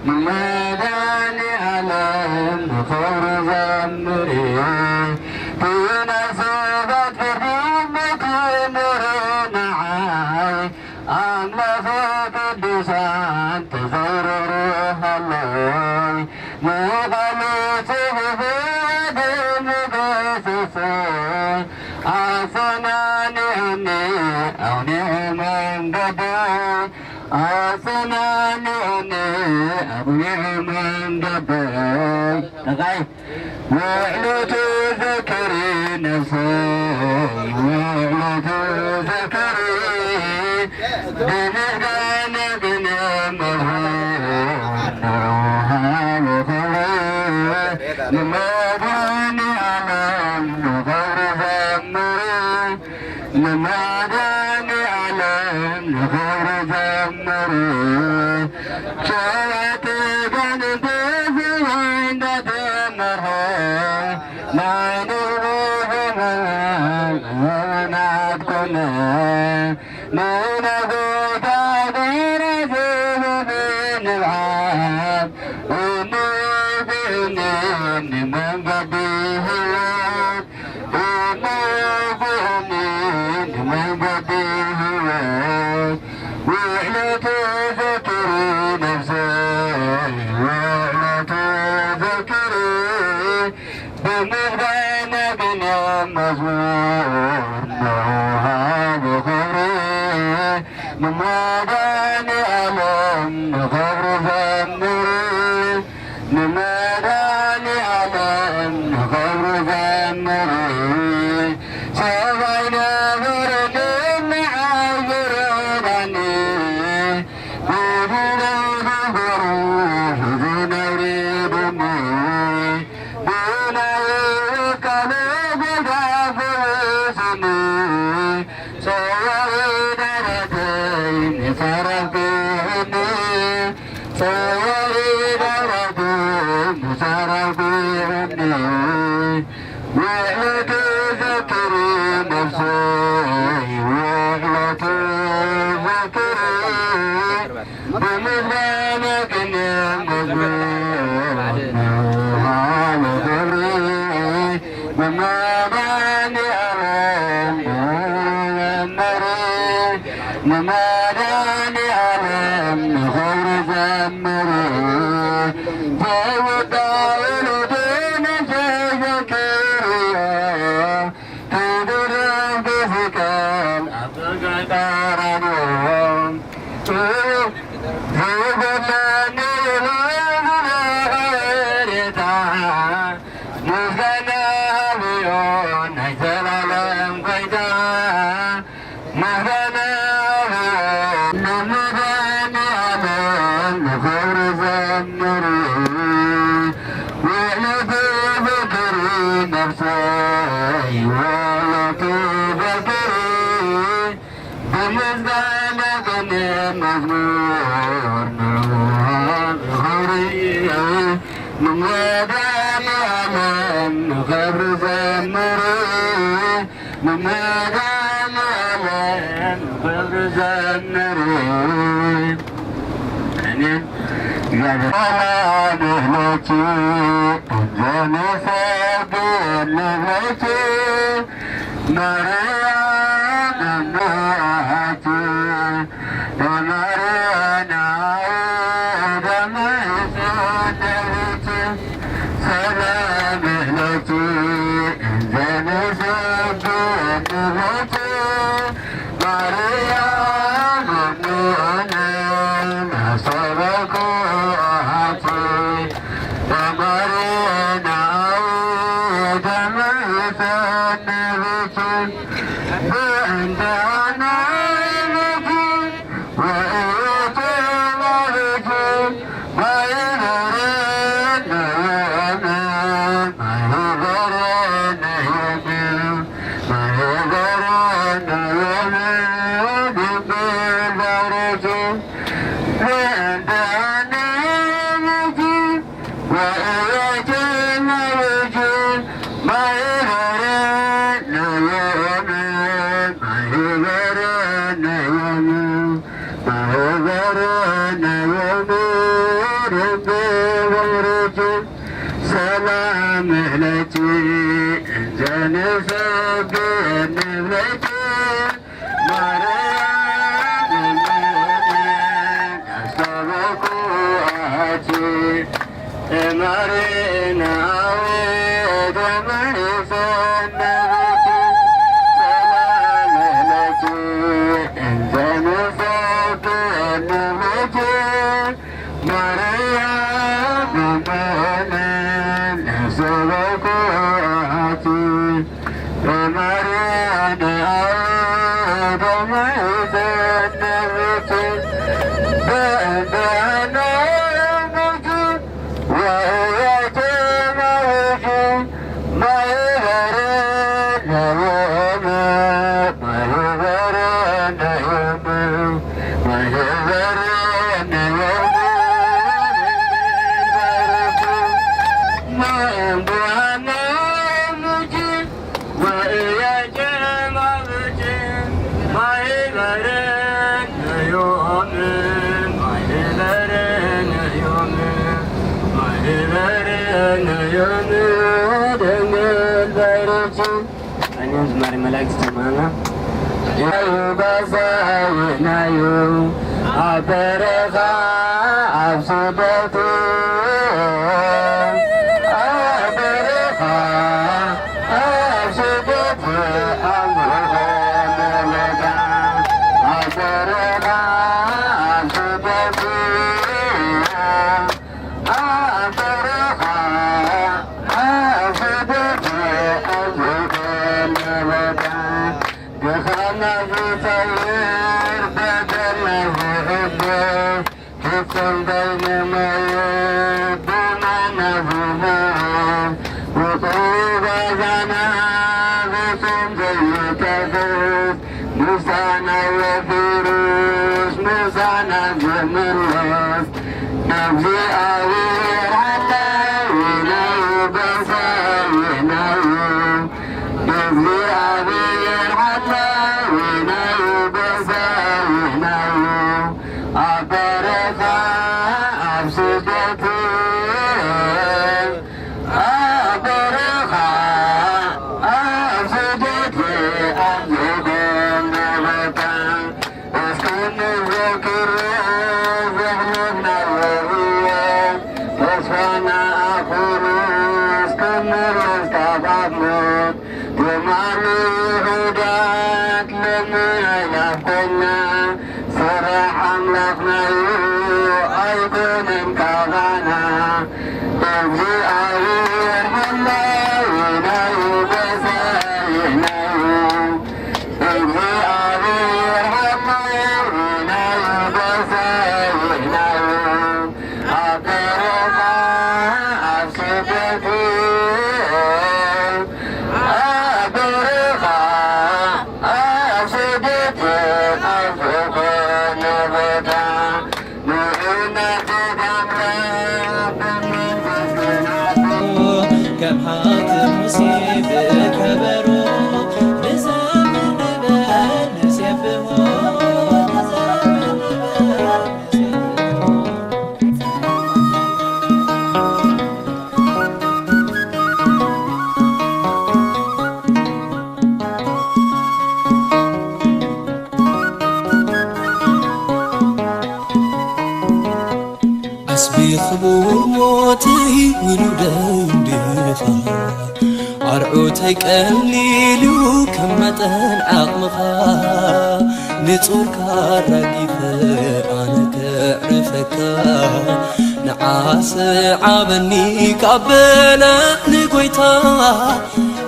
ንመድኃኔ ዓለም ንኽብሩ ዘምሪ። ዜና ሰባት ፍርዲ ሞት ምርናዓይ፣ ኣምላኸ ቅዱሳን ተዘይርርሃለይ፣ ንቓሉ ጽሑፍ ደሙ ገሰሰ፣ ኣጸናንዑ መንገዲ ኣጸናንዕኒ ኣቕኒዑ መንገደይ። ጠቃይ ውዕለቱ ዘክሪ ነፍሰይ፣ ውዕለቱ ዘክሪ ብምስጋና ግን መዝሙር ንውሃብ ክብሪ ንመድኃኔ ዓለም ንኽብሪ ዘምሪ። ንመድኃኔዓለም ንኽብሩ ዘምሩ። ሸዋት ጋንንቲ ሰማይ እንዳተመርሐ፣ ናይ ንጉሆ ዘመን ዘመናት ኮነ። ንነጎዳ ደረጀ ብምንብዓት፣ እሞ ብእምነት ንመንገዲ ህይወት። እሞ ብእምነት ንመንገዲ ህይወት። ውዕለቱ ዘክሪ ነፍሰይ፣ ውዕለቱ ዘክሪ። ብምስጋና ቅኔ መዝሙር ንውሃብ ክብሪ። ንመድኃኔዓለም ንኽብሩ ዘምሪ። ንመድኃኔዓለም ንኽብሩ ዘምሪ። ሰብኣይ ነበር ንመዓዝ ይረዳኒ። ብድለ ነገሩ ሕዚ ነውሪ ድኒ። ብናይ ወካሎ ጎዳ ፈወስኒ። ሰብኣይ ደረተይ ንፈረብኒ። ጸዋሪ ደረቱ ምሳራፊ እኒ ውዕለቱ ዘክሪ ነፍሰይ፣ ውዕለቱ ዘክሪ። ብምስጋና ቅኔ መዝሙር ንውሃብ ክብሪ። ንመድኃኔዓለም ንዘምር። ንመድኃኔዓለም ንኽብሩ ዘምሩ። ዘይወዳእ ውሉዱ ነፍሰይ ዘክርዮ። ትድረፍ ብፍቅር ኣብ ጸጋ ቀራንዮ። ዘይጎድለኒ የለን ዝለኣለ ጌታ። ምስጋና ሃብዮ ናይ ዘላለም ጐይታ። ምስጋና ንመድኃኔዓለም ንኽብሩ ዘምሩ። ውዕለቱ ዘክሪ ነፍሰይ፣ ውዕለቱ ዘክሪ። ብምስጋና ቅኔ መዝሙር ንውሃብ ክብሪ። ንመድኃኔዓለም ንኽብሩ ዘምሩ። ንመድኃኔዓለም ክብሪ ዘምሩ። ኣሜን። ሰላም ለኪ እንዘንሰግድ ንብለኪ ማርያም እመቤታችን። ወማርያም አውደ ምሕረት ሰላም ለኪ እንዘ ንሰግድ ለኪ ማርያም እምነ አስተበኩኪ ወማርያም አውደ ምሕረት በእንተ አናብኪ ሰላም ለኪ እንዘ ንሰግድ ንብለኪ ማርያም እምነ አስተበኩኪ እማሬነ አውደ ምሕረት ሰላም ለኪ እንዘ ንሰ ኣነ ዝማሬ መላእክት ይሰማና። ናዩ ኣብ በረኻ ኣብ ስደት ኣብ በረኻ ኣብ ስደት ኣብ ዝኾነ ቦታ ኣብ በረኻ ኣብ ስደት ኣብ በረኻ ኣብ ስደት ኣብ ዝኾነ ቦታ ድኻምና ዝጸውር በደልና ዝሕብር ፍጹም በይነ መይት ብማና ዝምዕር ውጹእ ባዛና ፍጹም ዘይጠፍስ ምሳና ወፊሩስ ምሳና ዝምለስ እግዚኣብሔር ሓላዊናዩ በሳዊናዩ እግዚኣብሔር ሓላዊናዩ በሳዊናዩ ኣብ በረኻ ኣብ ስደት ኣብ በረኻ ኣብ ስደት ኣብ ዝኾነ ቦታ እስከ ንዘክር ዘሕለፍናዮ ህይወት ተስፋና ኣኹሉ እስከ ንመለስ ካብ ኣብ ሞት ትማሊ ይሁዳት ለምን ኣይናፍቆና ስራሕ ኣምላኽናዩ ኣይኮነን ካባና እግዚኣብሔር ሓላዊናዩ በሳዊናዩ እግዚኣብሔር ሓላዊናዩ በሳዊናዩ ኣብ በረኻ ኣብ ስደት ኣብ በረኻ ኣብ ስደት ኣብ ዝኾነ ቦታ ንእውነት ኣምላኽ ብመንፈስ ቅዱስ ከም ሃብቲ ሙሴ ብከበሮ ንዘምር ንበል ንሴብሖ ንዘምር ንበል ንሴብሖ። ዓስቢ ክቡር ሞተይ ውሉደይ እንዲኻ ኣርዑተይ ቀሊሉ ከም መጠን ዓቕምኻ ንጾርካ ኣራጊፈ ኣነ ከዕርፈካ ንዓሰ ዓበኒ ካብ በለ ንጎይታ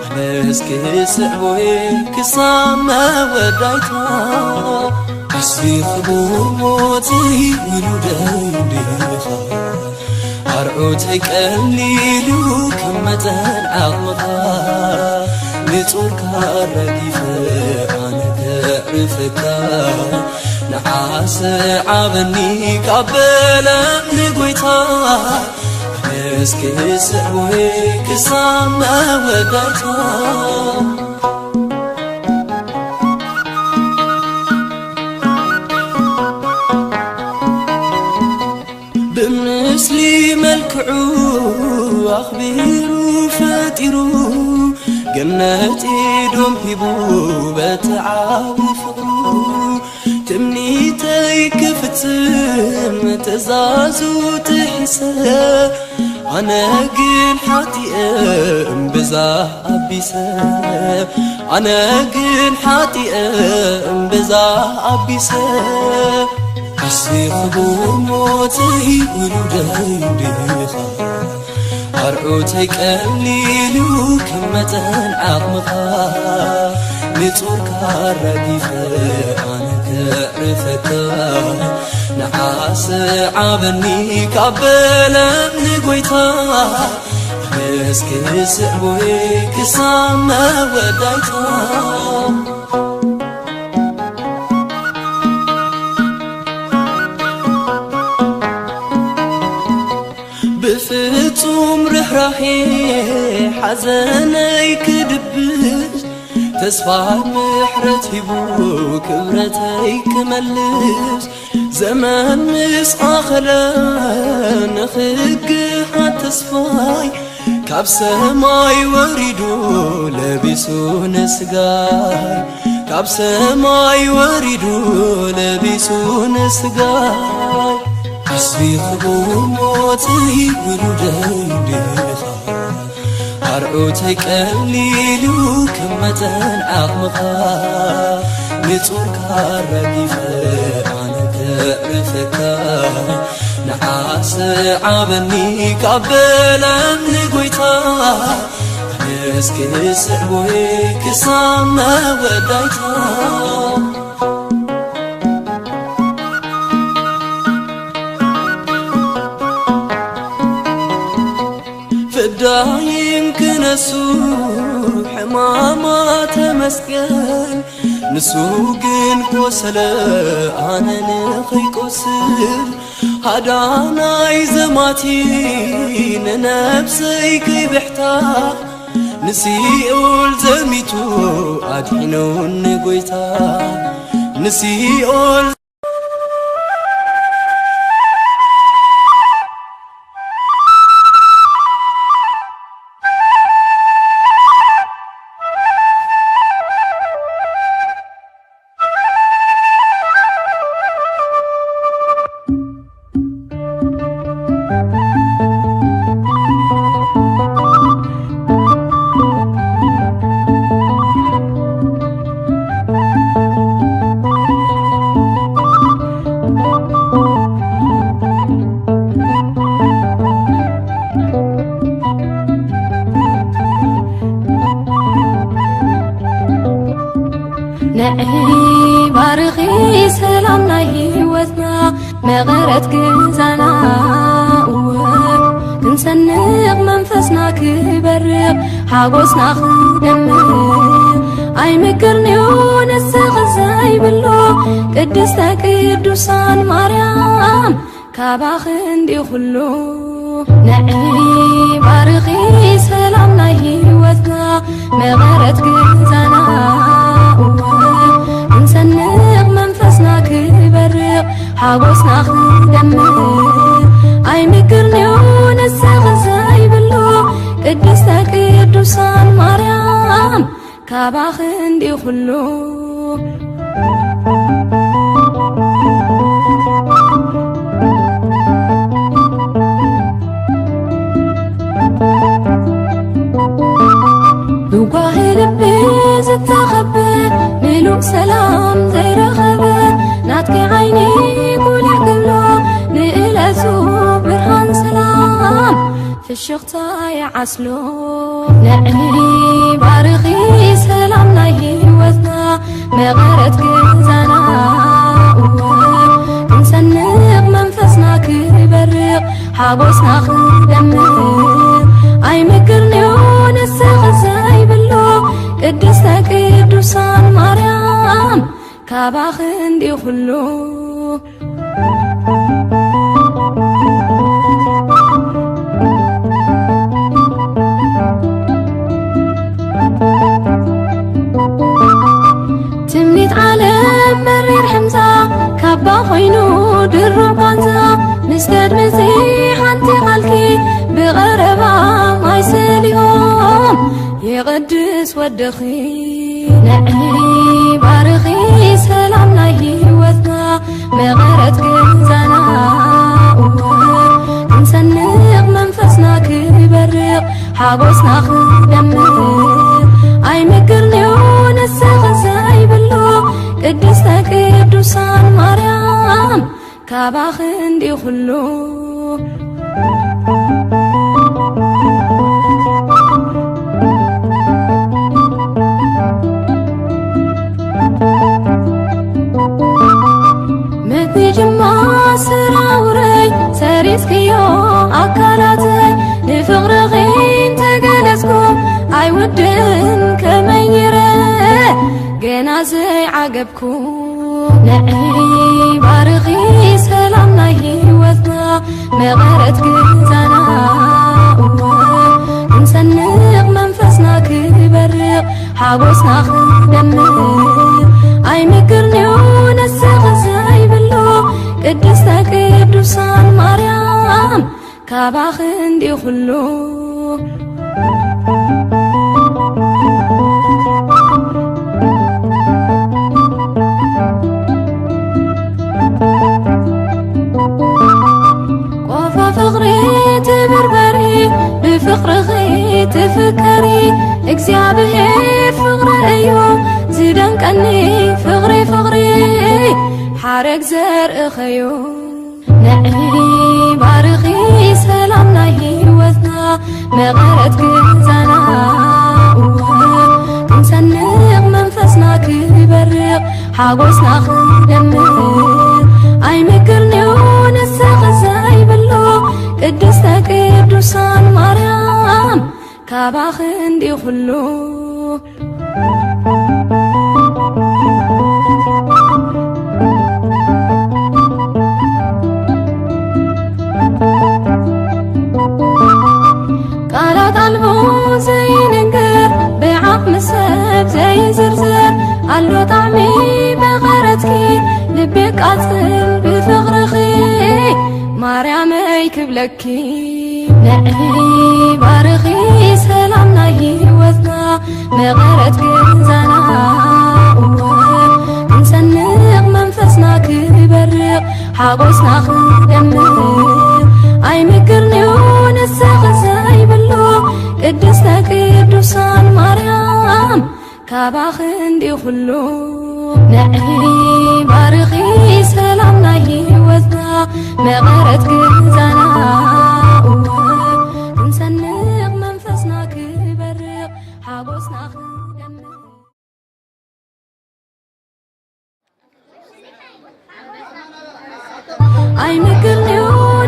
ኣነስ ክስዕቦ ክሳብ መወዳእታ ዓስቢ ክቡር ሞተይ ውሉደይ እንዲኻ ኣርዑተይ ቀሊሉ ከም መጠን ዓቕምኻ ንጾርካ ኣራጊፈ ኣነ ከዕርፈካ ንዓሰ ዓበኒ ካብ በለ ንጎይታ ኣነስ ክስዕቦ ክሳብ መወዳእታ ብምስሊ መልክዑ ኣኽቢሩ ፈጢሩ ገነት ኤዶም ሂቡ በቲ ዓቢ ፍቕሩ ትምኒተይ ክፍጽም ትእዛዙ ጥሒሰ ኣነ ግን ሓጢኤ እምብዛ ኣቢሰ ኣነ ግን ሓጢኤ እምብዛ ኣቢሰ ዓስቢ ክቡር ሞተይ ውሉደይ እንዲኻ ኣርዑተይ ቀሊሉ ከም መጠን ዓቕምኻ፣ ንጾርካ ኣራጊፈ ኣነ ከዕርፈካ። ንዓሰ ዓበኒ ካብ በለም ንጎይታ፣ ኣነስ ክስዕቦይ ክሳብ መወዳእታ። ብፍጹም ርህራሄ ሓዘነይ ክድብስ፣ ተስፋ ምሕረት ሂቡ ክብረተይ ክመልስ፣ ዘመን ምስ ኣኸለ ንኽግሃድ ተስፋይ፣ ካብ ሰማይ ወሪዱ ለቢሱ ንስጋይ፣ ካብ ሰማይ ወሪዱ ለቢሱ ንስጋይ። ኣስቢኽዎ ሞተይ ውሉደይ ድኻ፣ ኣርዑተይ ቀሊሉ ከም መጠን ዓቕምኻ፣ ንጾርካ ኣራጊፈ ኣነ ከዕርፈካ። ንዓሰ ዓበኒ ካብ በለም ንጎይታ፣ ኣነስ ክስዕቦይ ክሳብ መወዳእታ። ፍዳይን ክነሱ ሕማማ ተመስገን፣ ንሱ ግን ቆሰለ ኣነ ንኸይቆስል። ሃዳናይ ዘማቲ ንነብሰይ ከይብሕታ፣ ንሲኦል ዘሚቱ ኣድሒኑኒ ጎይታ። ንሲኦል ንዒ ባርኺ ሰላም ናይ ህይወትና፣ መቐረት ግዛና፣ እወ ክንሰንቕ መንፈስና ክበርቕ፣ ሓጎስና ክደምቕ። ኣይምክርንዩ ንስኺ ዘይብሉ፣ ቅድስተ ቅዱሳን ማርያም ካባኺ እንዲ ኩሉ። ንዒ ባርኺ ሰላም ናይ ህይወትና፣ መቐረት ግዛና፣ እወ ክንሰንቕ መንፈስና ክበርቕ፣ ሓጎስና ክደምቕ። ኣይምክርንዩ ንስኺ ዘይብሉ፣ ቅድስተ ቅዱሳን ማርያም ካባኺ እንዲ ኩሉ። ብጓሂ ልቢ ዝተኸበ፣ ምሉእ ሰላም ዘይረኸበ፣ ናትኪ ዓይኒ ጉልሕ ክብሎ፣ ንእለቱ ብርሃን ሰላም ፍሽኽታ ይዓስሎ። ንዒ ባርኺ ሰላም ናይ ህይወትና፣ መቐረት ግዛና፣ እወ ክንሰንቕ መንፈስና ክበርቕ፣ ሓጎስና ክደምቕ። ኣይምክርንዩ ንስኺ ዘይብሉ፣ ቅድስተ ቅዱሳን ማርያም ካባኺ እንዲ ኩሉ። ትምኒት ዓለም መሪር ሕምዛ፣ ካባ ኮይኑ ድሩብ ቃንዛ፣ ምስ ተድምጺ ሓንቲ ቃልኪ ብቐረባ ማይ ሰሊሆም፣ የቐድስ ወደኺ። ንዒ ባርኺ ሰላም ናይ ህይወትና፣ መቐረት ግዛና፣ እወ ክንሰንቕ መንፈስና ክበርቕ፣ ሓጎስና ክደምቕ። ኣይምክርንዩ ንስኺ ዘይብሉ፣ ቅድስተ ቅዱሳን ማርያም ካባኺ እንዲ ኩሉ። ናዘይ ዓገብኩ ንዒ ባርኺ ሰላም ናይ ህይወትና መቐረት ግዛና እወ ክንሰንቕ መንፈስና ክበርቕ ሓጎስና ክደምቕ ኣይምክርንዩ ንስኺ ዘይብሉ ቅድስተ ቅዱሳን ማርያም ካባኺ እንዲ ኩሉ ቆፎ ፍቕሪ ትብርበሪ ብፍቕርኺ ትፍከሪ እግዚኣብሔር ፍቕሪ እዩ ዝደንቀኒ ፍቕሪ ፍቕሪ ሓረግ ዘርእኸዩ ንዒ ባርኺ ሰላም ናይ ህይወትና መቐረት ግዛና እወ ክንሰንቕ መንፈስና ክበርቕ ሓጎስና ክደምቕ ኣይምክርንዩ ንስኺ ዘይብሉ ቅድስተ ቅዱሳን ማርያም ካባኺ እንዲ ኩሉ ቃላት ኣልቦ ዘይንገር ብዓቕሚ ሰብ ዘይዝርዘር ኣሎ ጣዕሚ መቐረትኪ ልቢ ቃጽል ብፍቕርኺ ማርያመይ ክብለኪ ንዒ ባርኺ ሰላም ናይ ህይወትና መቐረት ግዛና እወ ክንሰንቕ መንፈስና ክበርቕ ሓጎስና ክደምቕ ኣይምክርንዩ ንስኺ ዘይብሉ ቅድስተ ቅዱሳን ማርያም ካባኺ እንዲ ኩሉ ንዒ ባርኺ ሰላም ናይ ህይወትና መቐረት ግዛና እወ ክንሰንቕ መንፈስና ክበርቕ ሓጎስና ክደምቕ ኣይምክርንዩ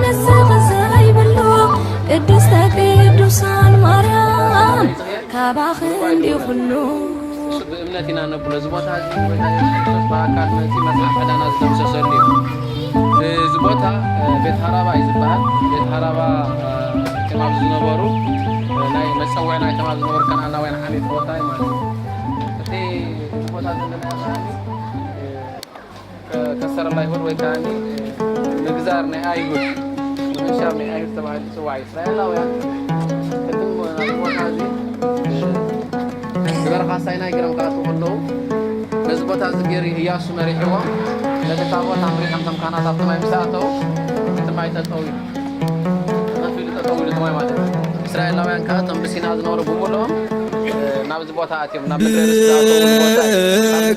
ንስኺ ዘይብሉ ቅድስተ ቅዱሳን ማርያም ካባኺ እንዲ ኩሉ እሱ ብእምነት ኢና ነብሎ። እዚ ቦታ እዚ ጎይታ የሱስ ክርስቶስ ብኣካል መጺኡ መጽሓፍ ዕዳና ዝደምሰሰሉ እዩ። እዚ ቦታ ቤት ሃራባ እዩ ዝበሃል። ቤት ሃራባ ከም ኣብዚ ዝነበሩ ናይ መጸውዒ ናይቶም ኣብ ዝነበሩ ከነኣናውያን ዓሌት ቦታ እዩ ማለት እዩ። እቲ እዚ ቦታ ዘለና ከ- ከሰረላ ይሁድ ወይ ከዓ ምግዛር ናይ ኣይሁድ ምንሻር ናይ ኣይሁድ ተባሂሉ ዝፅዋዕ እዩ። እስራኤላውያን ቅድም ናብቲ ቦታ እዚ ንበረኻ ሳይናይ ገይሮም ክኣትዉ ከለዉ ነዚ ቦታ እዚ ገይሩ እያሱ መሪሕዎም ነቲ ታቦት ኣምሪሖም እቶም ካህናት ኣብቲ ማይ ምስ ኣተዉ እቲ ማይ ጠጠው ኢሉ ተኸፊሉ ጠጠው ኢሉ እቲ ማይ ማለት እዩ። እስራኤላውያን ከዓ እቶም ብሲና ዝነበሩ ብምልኦም ናብዚ ቦታ ኣትዮም ናብ ምድረ ርስቲ ዝኣተውሉ ቦታ እዩ።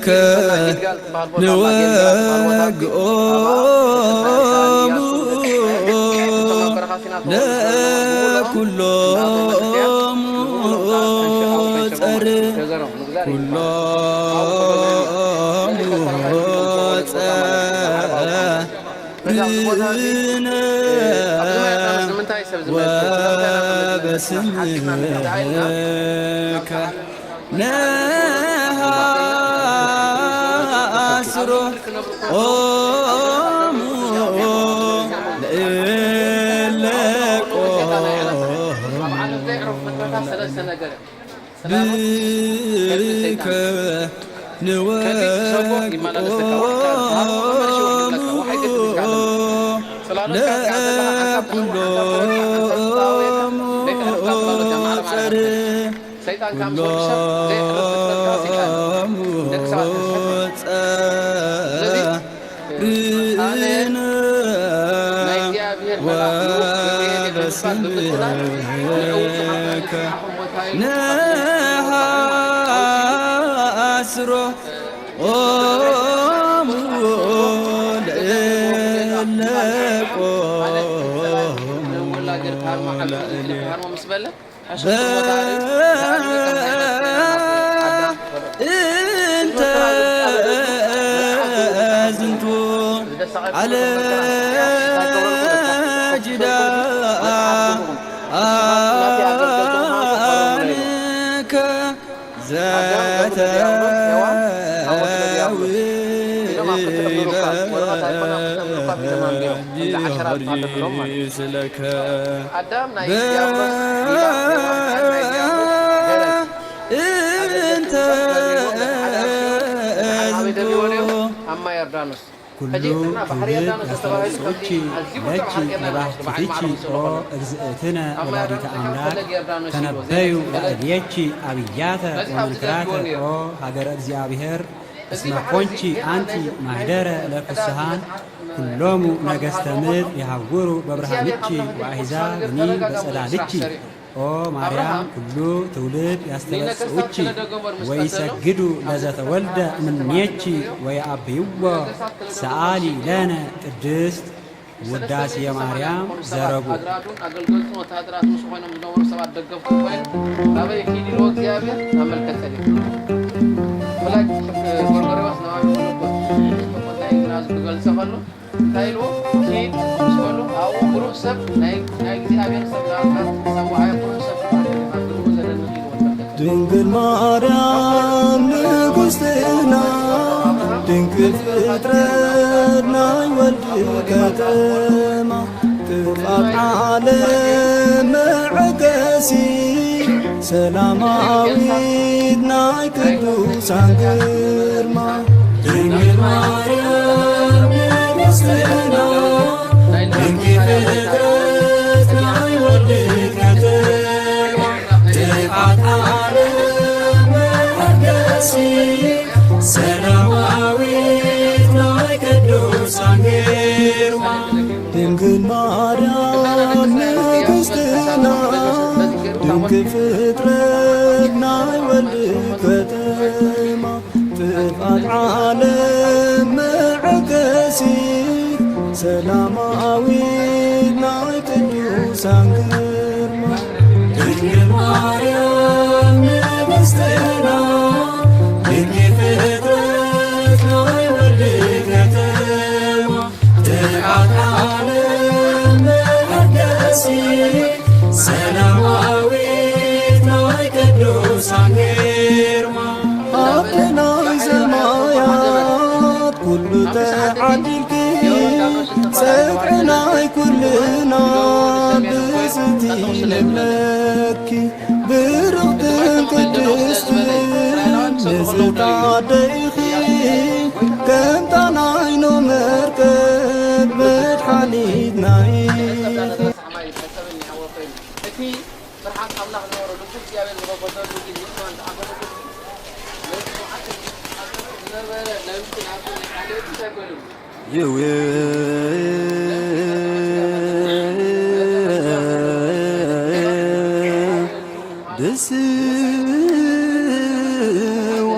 ካብ ጊልጋል ዝበሃል ቦታ ኣባ ጊልጋል ዝበሃል ቦታ ኣትዮም ኣብኣ ንእያሱ ንደቂ እስራኤል እቶም ኣብ በረኻ ሲና ተወልዱ ዝነበሩ ብምልኦም ናቶም ቤተክርስትያን ብምልኦም ከዓ እተን ሽሕ ኣቡነ ሸጎማ ገዘሮም ምግዛር እዩ ዝበሃል። ኣብኡ ከሎ ገዘሮም። ስለዚ ከሰረላ ይኹን ዝብሎ ቦታ ማለት እዩ። ዓረብ ኣውራ። ስለዚ ኣብዚ ቦታ እዚ ኣብዚ መያታ ምስ ንምንታይ ሰብ ዝመጽእ ስለምንታይ ናብ መጽእ ሓሲብና ንርዳእ ኢልና ነሃስሮ ኦሙ ለእለ ቆሙ ሰለስተ ነገር ብከ ንወግሮሙ ለኩሎሙ ጸር ኩሎሙ ጸር ኣነ ርእነ ናይ እግዚኣብሔር መልኣኽ ልኡኽ ገብርኤል እዩ ብምባል ብምትላል ንዕኡ ዝሓፍረ ወበስምከ ንስሓኹም ሞት ሃይሉ ካብ ገነት ኣውጺኡ ነሃስሮ ኦሙ ለእለ ቆሙ ለእለ እንተ ዝንቱ ዓለም ጅዳ ኣንከ ዘተ ወረቐት ኣይኮነ ኣብቲ ሰምዑ ኮፍ ኢሎም ኣንቢሮም። ከምዚ ዓሸራ ዝባሃል ደብሮም ማለት እዩ። ኣዳም ናይ ዲያብሎስ ዲባ፣ ሔዋን ናይ ዲያብሎስ ገረድ። ኣብ ኤደን ገነት ኣዳም ሲኦል፣ ኣዳም ኣበይ ደርብዎ ነይሩ? ኣብ ማይ ዮርዳኖስ። ሕጂ ኩሉ ንሕና ባሕሪ ትውልድ ዮርዳኖስ ዝተባህሉ ከምዚ ያስተበጽኡኪ ኣዝዩ ብርቱዕ ለኪ ሃንቀና ኣለና፣ ነባሕቲ በዓል ፊኪ ማዕረጉ ስለ ኦ ዝኾነ። እግዝእትነ ኣብ ማይ ወላዲተ ዮርዳኖስ እንታይ ከም ኣምላክ ፈለግ ዮርዳኖስ ኢልዎ፣ ተነበዩ ዘይነግር ፈለግ ለእልየኪ ኣብያተ በዚሕ ኣብዚ ወመንክራተ ዘልዎ ነይሩ። ኦ ሃገረ እግዚኣብሔር። እዚ እስመ ኮንቺ ኣንቲ ማህደረ ለፍስሃን ኩሎሙ ነገስተ ምድር ይሃውሩ በብርሃንኪ ወአሕዛብኒ በጸላልኪ። ኦ ማርያም ኩሉ ትውልድ ያስተበጽኡኪ ወይሰግዱ ለዘተወልደ እምኔኪ ወየአብይዎ። ሰአሊ ለነ ቅድስት ውዳሴ ማርያም ዘረጉ። ኣድራዱን ኣገልገልቱን ወታሃደራት ምስ ኮይኖም ዝነበሩ ሰባት ደገፍቱ ኮይኑ ናበይ ኪድ ኢልዎ እግዚኣብሔር ናብ መልከ ጸዴቅ። ብፍላይ ጽሑፍ ጎርጎርዮስ ነባቢ መለኮት መለኮት ናይ ግና ክገልጸ ከሎ እንታይ ኢልዎ? ኪድ ምስ በሉ ኣብኡ ብሩህ ሰብ ናይ ናይ እግዚኣብሔር ሰብ ናብካ ሰዋዓዮ ብሩህ ሰብ ክፈልጥ ኢኻ ክትብሉ ዘደንቕ ኢልዎ መልከ ጸዴቅ። ድንግል ማርያም ንግስትና ድንግል ፍጥረት ናይ ወልድ ከተማ ጥፍኣት ዓለም መዐገሲ ሰላማዊት ናይ ቅዱሳን ግርማ ድንግል ማርያም ንግስትና ድንግል ፍጥረት ናይ ወልድ ከተማ ጥፍኣት ዓለም መዐገሲ ሰላማዊት ናይ ቅዱሳን ግርማ ድንግል ማርያም ንግስትና ድንግል ፍጥረት ናይ ወልድ ከተማ ጥፍኣት ዓለም መዐገሲ ሰላማዊት ናይ ቅዱሳን ግርማ ድንግል ማርያም ንግስትና ድንግል ፍጥረት ናይ ወልድ ከተማ ጥፍኣት ዓለም መዐገሲ ሰላማዊት ናይ ቅዱሳን ግርማ ኣደናይ ሰማያት ኩሉ ተዓዲልኪ ጸግዒ ናይ ኩልና ብዝቲ ንብለኪ ብርኽትን ቅድስትን ንዝተዓደኢኺ ከም ጣናይኖ መርከብ መድሓኒትና ኢኺ። እቲ ፍርሃት ኣምላኽ ዝነበሮ ልቡ እግዚኣብሔር ዝኸፈተሉ ግዜ እኳ እንተኣኸለ፣ ነቲ መዓልቲ ዝነበረ ለውጢ ናብቲ ናይ ካልኦት እንታይ ኮይኑ? ይውድስዋ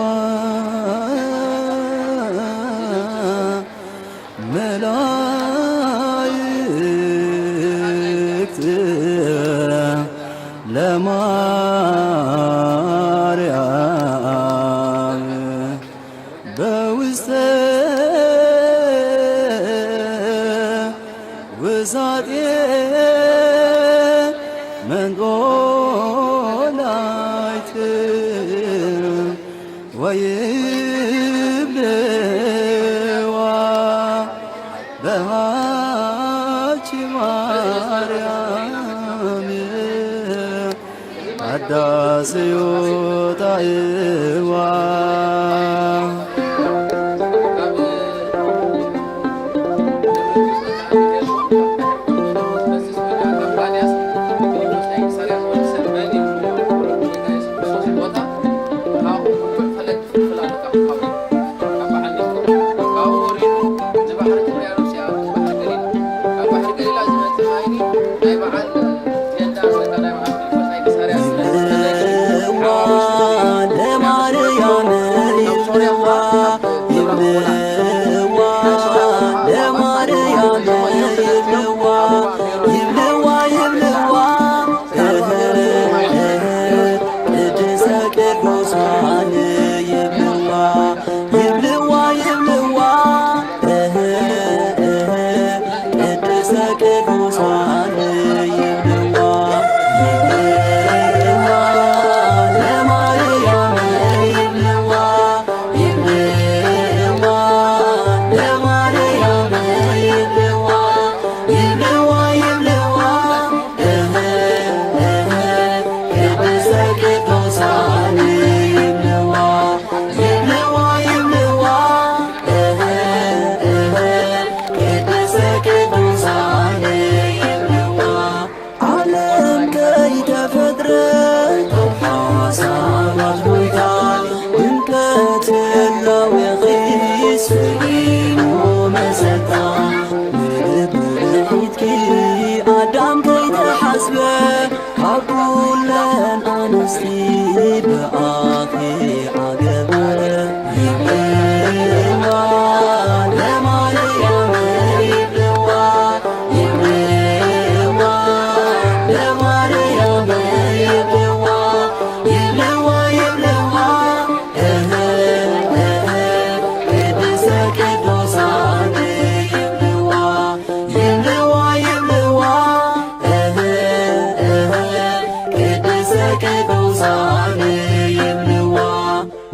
መላእክት ለማርያም በውስተ ውሳጤ መንጦላይት ወይብልዋ በሃኪ ማርያም ኣዳስዮ ጣዕዋ።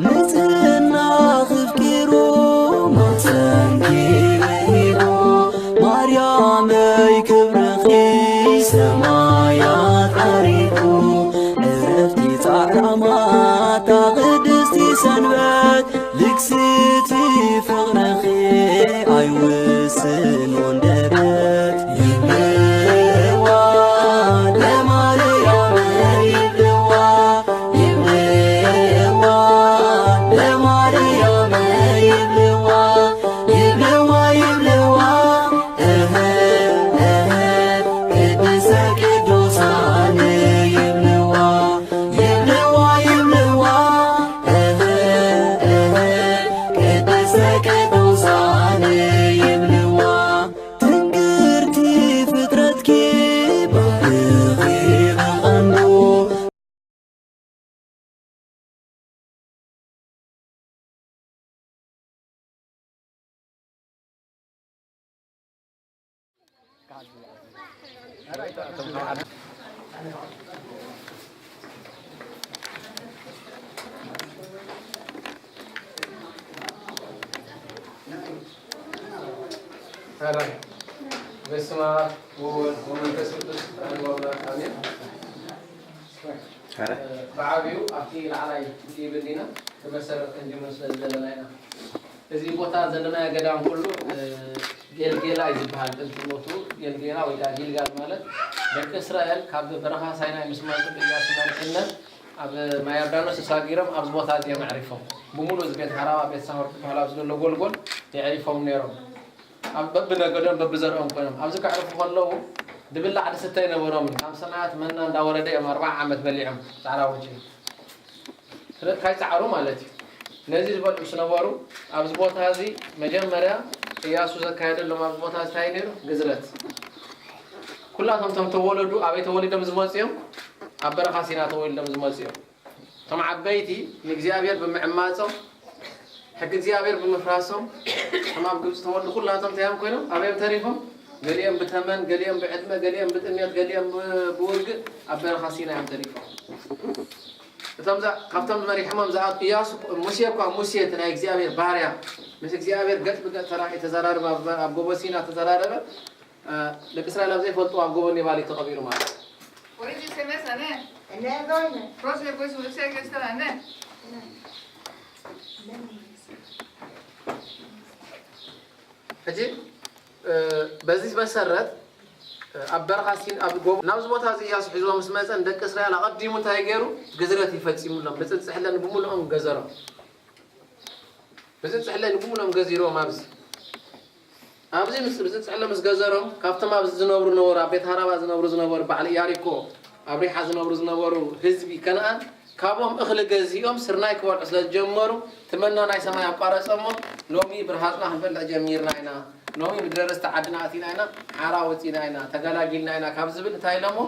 ንጽህና ክፍኪሩ ማሕጸንኪ ብሂሉ ማርያመይ ክብርኺ ሰማያት ዓሪጉ ዕረፍቲ ጻዕራማታ ቅድስቲ ሰንበት ልግስቲ ፍቕርኺ ኣይውስን ወንደበት ይብልዋ ለማርያም ይብልዋ ይብልዋ ለማርያም ይብልዋ ይብልዋ ይብልዋ እህ እህ ቅድስተ ቅዱሳን ይብልዋ ይብልዋ ይብልዋ እህ እህ ቅድስተ ቅዱሳን ይብልዋ ትንግርቲ ፍጥረትኪ ባርኺ ብቐንዱ ሰላም በስመ አብ ወወልድ ወመንፈስ ቅዱስ አሐዱ አምላክ አሜን። ብዓብዩ ኣብቲ ላዕላይ ይብል ኢና ክመሰረት ክንጅምር ስለ ዘለና ኢና። እዚ ቦታ ዘለናዮ ገዳም ኩሉ ጌልጌላ እዩ ዝበሃል። ጥንቲ ቦትኡ ጌልጌላ ወይ ከዓ ጊልጋል ማለት ደቂ እስራኤል ካብ በረኻ ሳይናይ ምስ መፁ ብኢያሱ መሪሕነት ኣብ ማይ ዮርዳኖስ ተሳጊሮም ኣብዚ ቦታ እዚኦም ኣዕሪፎም። ብምሉእ እዚ ቤት ሓራባ ቤት ሳሆር ዝበሃል ኣብዚ ዘሎ ጎልጎል የዕሪፎም ነይሮም። ኣብ በብነገዶም በብዘርኦም ኮይኖም ኣብዚ ከዕርፉ ከለዉ ድብላዕ ድስተ ኣይነበሮምን። ካብ ሰማያት መና እንዳወረደ እዮም ኣርባዓ ዓመት በሊዖም ፃዕራ ውጪ። ስለዚ እንታይ ፃዕሩ ማለት እዩ። ነዚ ዝበልዑ ስነበሩ ኣብዚ ቦታ እዚ መጀመርያ እያሱ ዘካየደሎም ኣብዚ ቦታ እዚ እንታይ ነይሩ? ግዝረት። ኩላቶም እቶም ተወለዱ ኣበይ ተወሊዶም ዝመፁ እዮም? ኣብ በረኻ ሲና ተወሊዶም ዝመፁ እዮም። እቶም ዓበይቲ ንእግዚኣብሔር ብምዕማፆም ሕጊ እግዚኣብሔር ብምፍራሶም እቶም ኣብ ግብፂ ተወልዱ ኩላቶም እንታይ እዮም ኮይኖም? ኣበዮም ተሪፎም? ገሊኦም ብተመን፣ ገሊኦም ብዕድመ፣ ገሊኦም ብጥሜት፣ ገሊኦም ብውግእ ኣብ በረኻ ሲና እዮም ተሪፎም። እቶም ካብቶም መሪሖሞም ዝኣቱ እያሱ ሙሴ እኳ ሙሴ እቲ ናይ እግዚኣብሔር ባርያ ምስ እግዚኣብሔር ገጥ ብገጥ ተራኺ ተዘራርበ ኣብ ጎቦ ሲና ተዘራረበ። ደቂ እስራኤል ኣብ ዘይፈልጡ ኣብ ጎቦ ኔባሊ ተቐቢሩ ማለት እዩ። Por eso se me sané. Profe, pues, o sea que está la ne. ሕጂ በዚ መሰረት ኣብ በረኻ ሲን ኣብ ጎቦ ናብዚ ቦታ እዚ እያሱ ሒዝዎ ምስ መፀ ንደቂ እስራኤል ኣቐዲሙ እንታይ ገይሩ ግዝረት ይፈፂሙሎም ብፅብፂ ሕለን ብምልኦም ገዘሮም ብፅብፂ ሕለን ብምልኦም ገዚሮም ኣብዚ ኣብዚ ምስ ብፅብፂ ሕለን ምስ ገዘሮም ካብቶም ኣብዚ ዝነብሩ ነበሩ ኣብ ቤት ሃራባ ዝነብሩ ዝነበሩ በዓል ኢያሪኮ ኣብ ሪሓ ዝነብሩ ዝነበሩ ህዝቢ ከነኣን ካብኦም እኽሊ ገዚኦም ስርናይ ክበልዑ ስለ ዝጀመሩ እቲ መና ናይ ሰማይ ኣቋረፀሞ ሎሚ ብርሃፅና ክንበልዕ ጀሚርና ኢና ሎሚ ምድረ ርስቲ ዓድና ኣቲና ኢና ሓራ ወፂና ኢና ተገላጊልና ኢና ካብ ዝብል እንታይ ኢሎሞ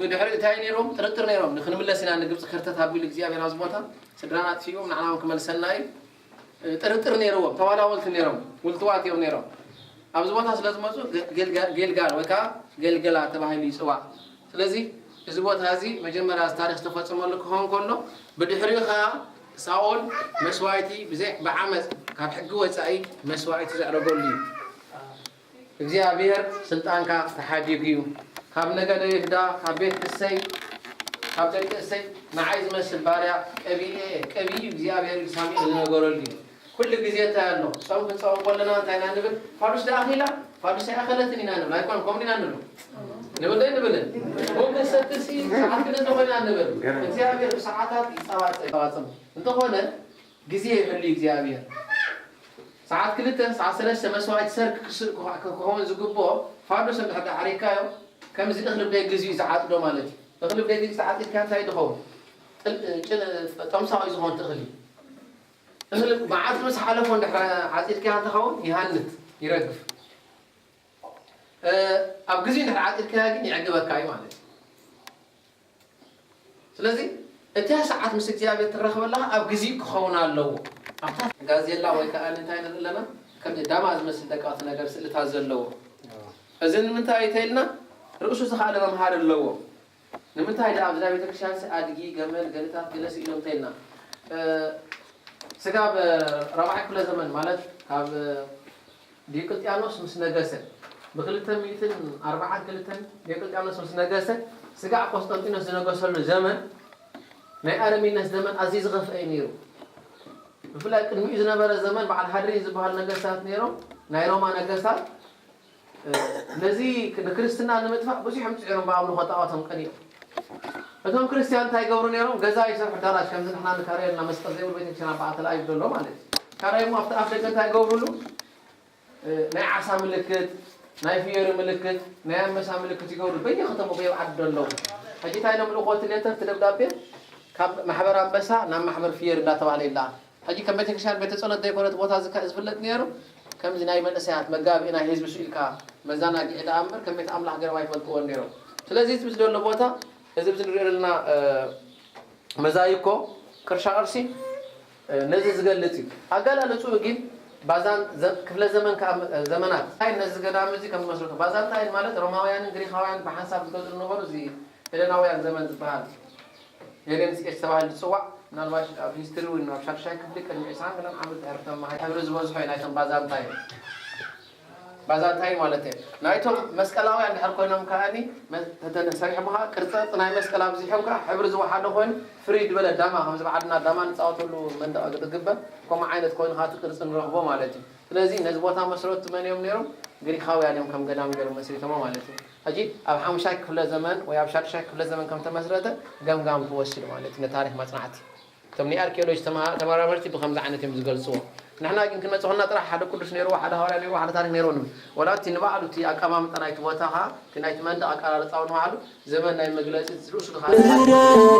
ብድሕሪ እንታይ ነይሮም ጥርጥር ነይሮም ንክንምለስ ኢና ንግብፂ ከርተት ኣቢሉ እግዚኣብሔር ኣብዚ ቦታ ስድራና ኣጥፊኦም ንዓና እውን ክመልሰና እዩ ጥርጥር ነይርዎም ተዋላወልቲ ነይሮም ውልትዋት እዮም ነይሮም ኣብዚ ቦታ ስለ ዝመፁ ጌልጋል ወይ ከዓ ጌልገላ ተባሂሉ ይፅዋዕ ስለዚ እዚ ቦታ እዚ መጀመርያ እዚ ታሪክ ዝተፈፀመሉ ክኸውን ከሎ ብድሕሪኡ ከዓ ሳኦል መስዋእቲ ብዘይ ብዓመፅ ካብ ሕጊ ወፃኢ መስዋእቲ ዘዕረገሉ እዩ እግዚኣብሔር ስልጣንካ ተሓዲጉ እዩ ካብ ነገደ ይሁዳ ካብ ቤት እሰይ ካብ ደቂ እሰይ ንዓይ ዝመስል ባርያ ቀቢኤ ቀቢኡ እግዚኣብሔር ሳሙኤል ዝነገረሉ እዩ ኩሉ ግዜ እንታይ ኣሎ ፆም ክንፀውም ከለና እንታይ ኢና ንብል ፋዱስ ዳ ኣኺላ ፋዱስ ኣይኣኸለትን ኢና ንብል ኣይኮን ከምኡ ኢና ንብል ንብል ዶ ንብልን እውን ክንሰትሲ ሰዓት ክንደ ኮይና ንብል እግዚኣብሔር ብሰዓታት ይፀባፀ ይፀባፀም እንተኾነ ግዜ ይሕሉ እግዚኣብሔር ሰዓት ክልተ ሰዓት ሰለስተ መስዋዕቲ ሰርክ ክኸውን ዝግብኦ ፋዱስ እንድሕር ዓሪካዮ ከምዚ እኽሊ ብደይ ግዜኡ ዝዓፅዶ ማለት እዩ እኽሊ ብደይ ግዜኡ ተዓፂድካ እንታይ ድኸውን ጠምሳዊ ዝኸውን ትኽሊ እኽሊ መዓልቲ ምስ ሓለፎ እንድሕር ዓፂድካዮ እንትኸውን ይሃንት ይረግፍ ኣብ ግዜኡ እንድሕር ዓፂድካዮ ግን ይዕግበካ እዩ ማለት እዩ ስለዚ እታ ሰዓት ምስ እግዚኣብሔር ትራኸበ ኣለኻ ኣብ ግዜኡ ክኸውን ኣለዎ ኣብታ ጋዜላ ወይ ከዓ እንታይ ንርኢ ኣለና ከም ዳማ ዝመስል ደቃቕቲ ነገር ስእልታት ዘለዎ እዚ ንምንታይ ተይልና ርእሱ ዝኸኣለ መምሃሪ ኣለዎ ንምንታይ ዳ ኣብዛ ቤተክርስትያን ኣድጊ ገመል ገለታት ገለስ ኢሎም ተይልና ስጋብ ራብዓይ ክፍለ ዘመን ማለት ካብ ዲዮቅልጥያኖስ ምስ ነገሰ፣ ብ ክልተ ሚእትን ኣርባዓን ክልተን ዲዮቅልጥያኖስ ምስ ነገሰ፣ ስጋዕ ቆስጠንጢኖስ ዝነገሰሉ ዘመን ናይ ኣረሚነት ዘመን ኣዝዩ ዝኸፍአ እዩ ነይሩ። ብፍላይ ቅድሚኡ ዝነበረ ዘመን በዓል ሃድሪ ዝበሃሉ ነገስታት ነይሮም፣ ናይ ሮማ ነገስታት። ነዚ ንክርስትና ንምጥፋእ ብዙሖም ጽዒሮም፣ ብኣምልኾ ጣዖቶም ቀኒኦም። እቶም ክርስትያን እንታይ ይገብሩ ነይሮም? ገዛ ይሰርሑ፣ ዳራሽ፣ ከምዚ ንሕና ንካረየልና መስቀል ዘይብሉ ቤተክርስትያን ኣብ በዓል ተላኢሉ ዘሎ ማለት እዩ። ካረየሞ ኣብቲ ኣፍ ደገ እንታይ ይገብሩሉ? ናይ ዓሳ ምልክት፣ ናይ ፍየሪ ምልክት፣ ናይ ኣንበሳ ምልክት ይገብሩ። በየከተሙ በየዓዱ ኣለዉ። ሕጂ እንታይ ኢሎም ልእኽዎ እቲ ሌተር፣ እቲ ደብዳቤ? ካብ ማሕበር ኣንበሳ ናብ ማሕበር ፍየሪ እንዳተባህለ ይለኣኽ። ሕጂ ከም ቤተክርስትያን ቤተ ጸሎት ዘይኮነት ቦታ ዝከ-፣ ዝፍለጥ ነይሩ። ከምዚ ናይ መንእሰያት መጋቢኢ ናይ ህዝቢ ስኢልካ መዘናግዒ ደኣ እምበር ከም ቤት ኣምላኽ ገይሮም ኣይፈልጥዎን ነይሮም። ስለዚ እዚ ኣብዚ ዘሎ ቦታ፣ እዚ ኣብዚ ንሪኦ ዘለና፣ እ፣ መዛይኮ ቅርሻ ቅርሲ፣ እ፣ ነዚ ዝገልጽ እዩ። ኣገላልጽኡ ግን ባዛን-፣ ዘ-፣ ክፍለ ዘመን ከኣ፣ እ፣ ዘመናት። እንታይ ነዚ ገዳም እዚ ከም ዝመስረቱ። ባዛንታይን ማለት ሮማውያንን ግሪኻውያን ብሓንሳብ ዝገዝኡ ዝነበሩ፣ እዚ ሄለናውያን ዘመን ዝበሃል፣ ሄሌኒስቲክ ኤጅ ተባሂሉ ዝጽዋዕ፣ ምናልባሽ ኣብ ሂስትሪ እውን ኣብ ሻድሻይ ክፍሊ ቅድሚ ዕስራን ገለን ዓመት ድሕሪ ተማሂርካ፣ ሕብሪ ዝበዝሖ እዩ ናይቶም ባዛንታይን። ባዛንታይን ማለት እዩ። ናይቶም መስቀላውያን ድሕር ኮይኖም ከኣኒ፣ መ-፣ ተተ-፣ ሰሪሖም ከኣ ቅርጸ ናይ መስቀል ኣብዚሖም ከኣ ሕብሪ ዝወሓደ ኮይኑ፣ ፍርይ ዝበለ ዳማ፣ ከምዚ ብዓድና ዳማ ንጻወተሉ መንደቕ ዝግበር፣ ከምኡ ዓይነት ኮይኑ ከኣ እቲ ቅርጺ ንረኽቦ ማለት እዩ። ስለዚ ነዚ ቦታ መስረቱ መን እዮም ነይሮም? ግሪኻውያን እዮም ከም ገዳም ገይሮም መስሪቶሞ ማለት እዩ። ሕጂ ኣብ ሓሙሻይ ክፍለ ዘመን ወይ ኣብ ሻድሻይ ክፍለ ዘመን ከም ተመስረተ ገምጋም ተወሲዱ ማለት እዩ፣ ንታሪኽ መጽናዕቲ። እቶም ናይ ኣርኪኦሎጂ ተማ-፣ ተመራመርቲ ብኸምዚ ዓይነት እዮም ዝገልጽዎ። ንሕና ግን ክንመጽእ ከለና ጥራሕ ሓደ ቅዱስ ነይርዎ፣ ሓደ ሃዋርያ ነይርዎ፣ ሓደ ታሪኽ ነይርዎ ንብል። ወላ እቲ ንባዕሉ እቲ ኣቀማምጣ ናይቲ ቦታ ኸኣ፣ እቲ ናይቲ መንደቕ ኣቀራርጻ እውን ንባዕሉ ዘመን ናይ መግለጺ ርእሱ ድኻ።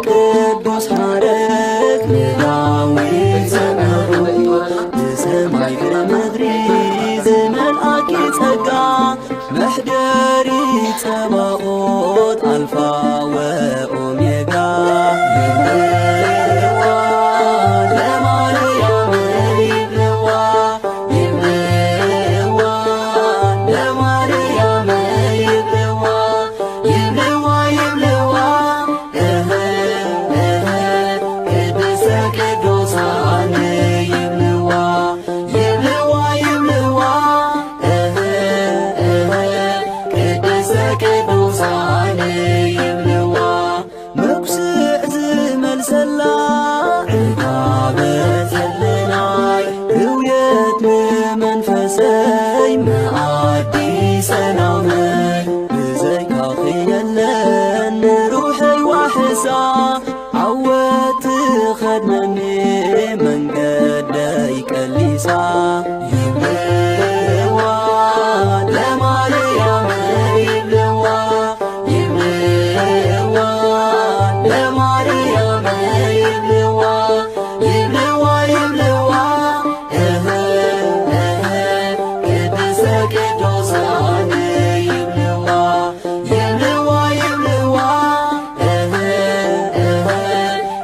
ቅዱስ ሓረግ ንዳዊት ዘመሩ፣ ብሰማይ ብምድሪ ዝመልኣኪ ጸጋ፣ መሕደሪ ጸባኦት ኣልፋ ወኦሜጋ። ይብልዋ ለማርያም፣ ይብልዋ፣ ይብልዋ ለማርያም፣ ይብልዋ፣ ይብልዋ፣ ይብልዋ፣ እህ፣ እህ፣ ቅድስተ ቅዱሳን ይብልዋ፣ ይብልዋ፣ ይብልዋ፣ እህ፣ እህ፣ ቅድስተ ቅዱሳን ይብልዋ። መኩስዕ ዝመልሰላ ዕቃበ ሕልናይ፣ ህውየት ንመንፈሰይ መኣዲ ሰላመይ። ብዘይካኺ የለን ንሩሐይ ዋሕሳ፣ ዓወት ትኸድነኒ መንገደይ ቀሊሳ። ይብልዋ ለማርያም፣ ይብልዋ፣ ይብልዋ ለማርያም፣ ይብልዋ፣ ይብልዋ፣ ይብልዋ፣ እህ፣ እህ፣ ቅድስተ ቅዱሳን ይብልዋ። ይብልዋ፣ ይብልዋ፣ እህ፣ እህ፣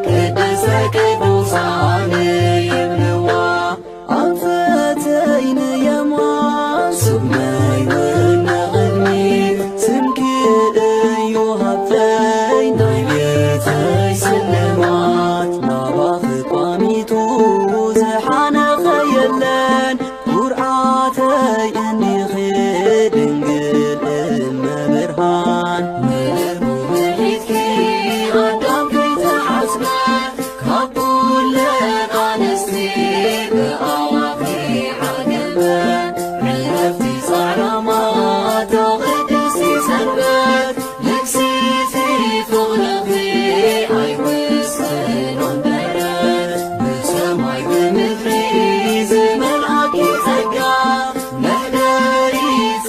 ቅድስተ ቅዱሳን ይብልዋ። ኣንፈተይ ንየማን፣ ስመይ እውን ንቕድሚት፣ ስምኪ እዩ ሃብተይ ናይ ቤተይ ስልማት። ናባኺ ቋሚቱ ዝሓነኸ የለን፣ ኩርዓተይ እኒኺ ድንግል እመ ብርሃን። ምልኡ ምልኢትኪ ኣዳም ከይተሓስበ፣ ካብ ኩለን ኣንስቲ ብኣዋኺ ዓገበ። ዕረፍቲ ጻዕዳ ማታ ቅድስቲ ሰንበት፣ ንግስቲ ፍቕርኺ ኣይውሰኖን በረ። ብሰማይ ብምድሪ ዝመልኣኪ ጸጋ፣ መሕደሪ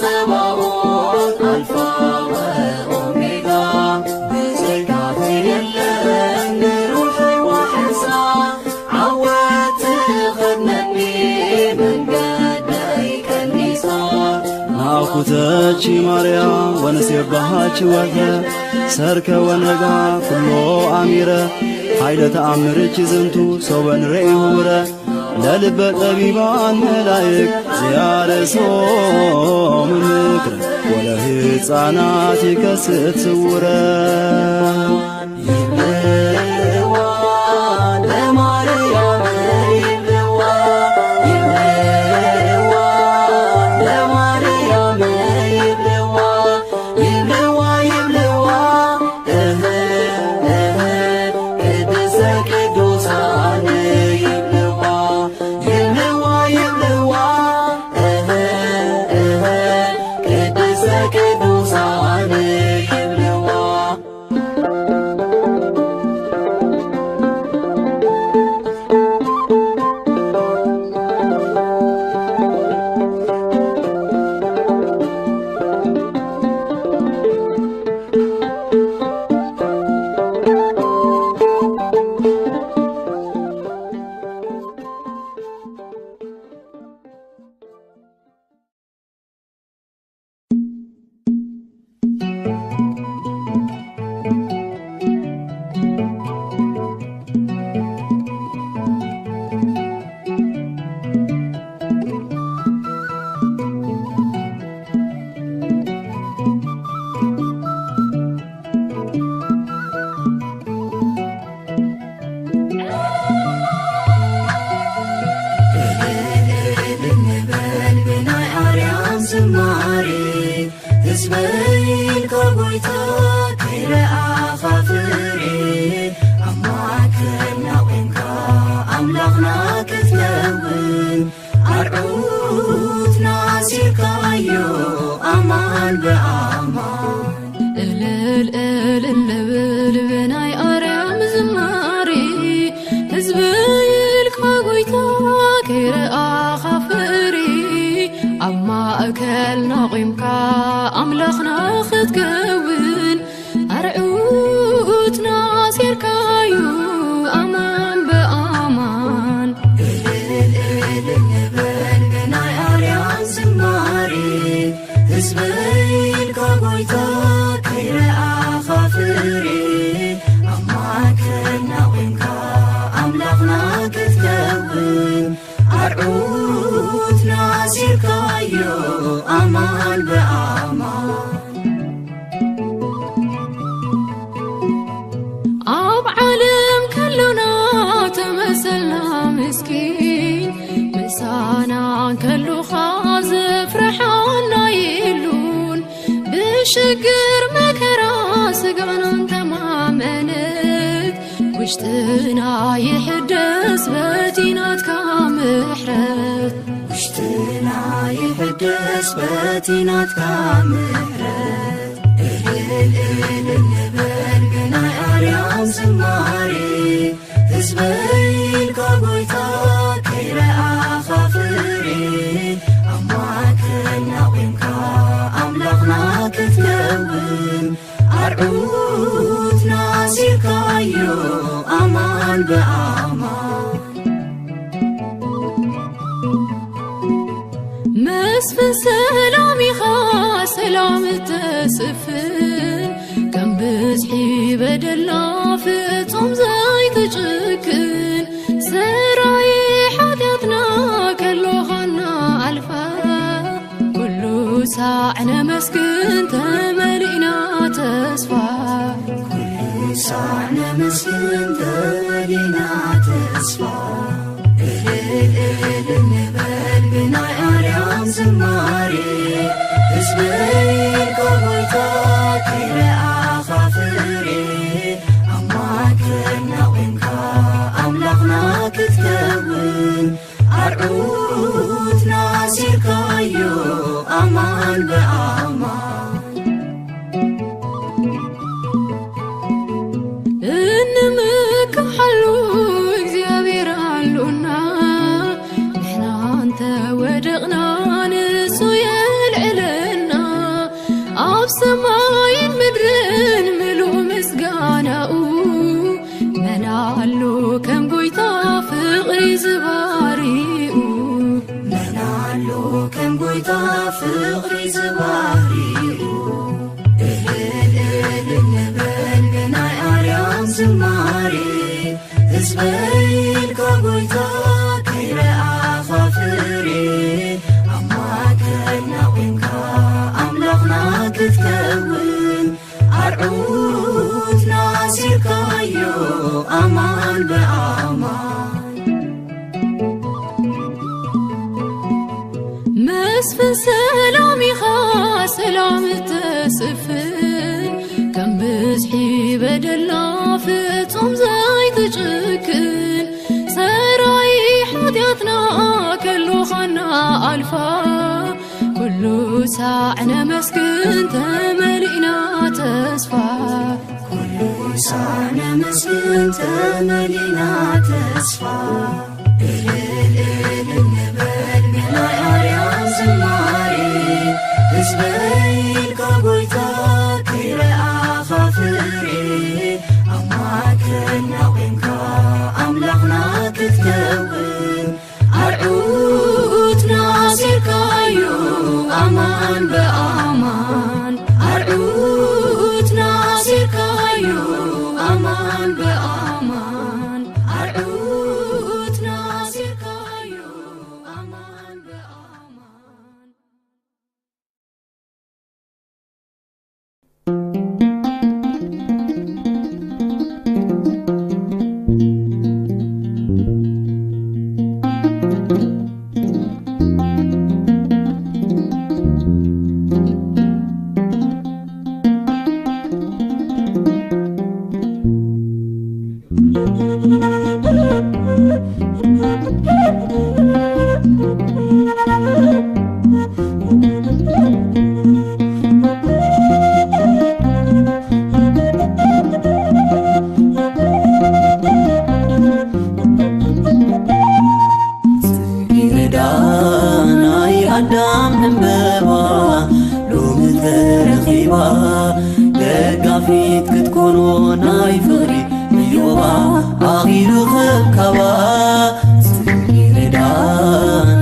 ጸባኦት ኣልፋ ወኦሜጋ። ብዘይካኺ የለን ንሩሐይ ዋሕሳ፣ ዓወት ትኸድነኒ መንገደይ ቀኒሳ። ናኩተቺ ማርያም ወንሴባሃቺ ወልደ ሰርክ ወነጋ ኩሎ ኣሚረ፣ ኃይለ ተኣምርኪ ዝንቱ ሰበን ርእዩ ውረ። ለልበ ጠቢባን መላእክት ዘያረሶም ምክረ፣ ወለህፃናት ይከስት ስውረ። ይብልዋ ለማርያም፣ ይብልዋ ዝበይልካ ጎይታ ከይረኣኻ ፍሬ ኣብ ማእከልና ቆምካ ኣምላኽና ክትከውን ኣርዑትና ሲርካዮ ኣማን ብኣማን። እልል እልል ንብል ብናይ ኣርያም ዝማሬ፣ ህዝቢ ኢልካ ጎይታ ከይረኣኻ ፍሪ፣ ኣብ ማእከልና ቆምካ ኣምላኽና ክትከውን ኣርዑትና ሴርካዩ ኣማን ብኣማን። እልል እልል ንበል ብናይ ኣርያም ዝማሬ፣ ህዝበይ ኢልካ ጎይታ ከይረኣኻ ፍሬ፣ ኣብ ማእከልና ቆምካ ኣምላኽና ክትከውን ኣርዑትና ሲርካዮ ኣማን ብኣማን። ኣብ ዓለም ከሎና ተመሰልና ምስኪን፣ ምሳና ከሎኻ ዘፍርሓና የሉን። ብሽግር መከራ ስጋና እንተማመነት፣ ውሽጥና ይሕደስ በቲ ናትካ ምሕረት። ውሽጥና ይሕደስ በቲ ናትካ ምሕረት። እልል እልል ንበል ብናይ ኣርያም ዝማሬ፣ ህዝበይ ኢልካ ጎይታ ከይረኣኻ ፍሬ፣ ኣብ ማእከልና ቆምካ ኣምላኽና ክትከውን ኣርዑትና ሲርካዮ ኣማን ብኣማን። መስፍን ሰላም ኢኻ ሰላም እተስፍን፣ ከም ብዝሒ በደልና ፍጹም ዘይትጭክን፣ ሰራይ ሓጢኣትና ከሎኻና ኣልፋ፣ ኩሉ ሳዕ ነመስግን ተመሊእና ተስፋ። ኩሉ ሳዕ ነመስግን ተመሊእና ተስፋ። እልል እልል ንበል ብናይ ኣርያም ዝማሬ፣ ህዝበይ ኢልካ ጎይታ ከይረኣኻ ፍሬ፣ ኣብ ማእከልና ቆምካ ኣምላኽና ክትከውን ኣርዑትና ሲርካዮ ኣማን ብኣማን። እንምክሓሉ እግዚኣብሔር ኣሎና፣ ንሕና እንተ ወደቕና ንሱ የልዕለና። ኣብ ሰማይን ምድርን ምሉእ ምስጋናኡ፣ መን ኣሎ ከም ጎይታ ፍቕሪ ዝባሪኡ? መን ኣሎ ከም ጎይታ ፍቕሪ ዝባሪኡ? እልል እልል ንበል ብናይ ኣርያም ዝማሬ፣ ህዝበይ ኢልካ ጎይታ ከይረኣኻ ፍሬ፣ ኣብ ማእከልና ቆምካ ኣምላኽና ክትከውን ኣርዑትና ሲርካዮ ኣማን ብኣማን። መስፍን ሰላም ኢኻ ሰላም እተስፍን፣ ከም ብዝሒ በደልና ፍጹም ዘይትጭክን፣ ሰራይ ሓጢኣትና ከሎኻና ኣልፋ፣ ኩሉ ሳዕ ነመስግን ተመሊእና ተስፋ። ኩሉ ሳዕ ነመስግን ተመሊእና ተስፋ። እልል እልል ንበል ብናይ ኣርያም ዝማሬ፣ ህዝበይ ኢልካ ጎይታ ከይረኣኻ ፍሬ፣ ኣብ ማእከልና ቆምካ ኣምላኽና ክትከውን ኣርዑትና ሲርካዮ ኣማን ብኣማን፣ ኣርዑትና ሲርካዮ ኣማን ብኣማን፣ ኣርዑት ኣዳም ዕምበባ ሎሚ ተረኺባ፣ ደጋፊት ክትኮኖ ናይ ፍቕሪ ዕዮባ፣ ኣኺሉ ከብካባ። ጽጌረዳ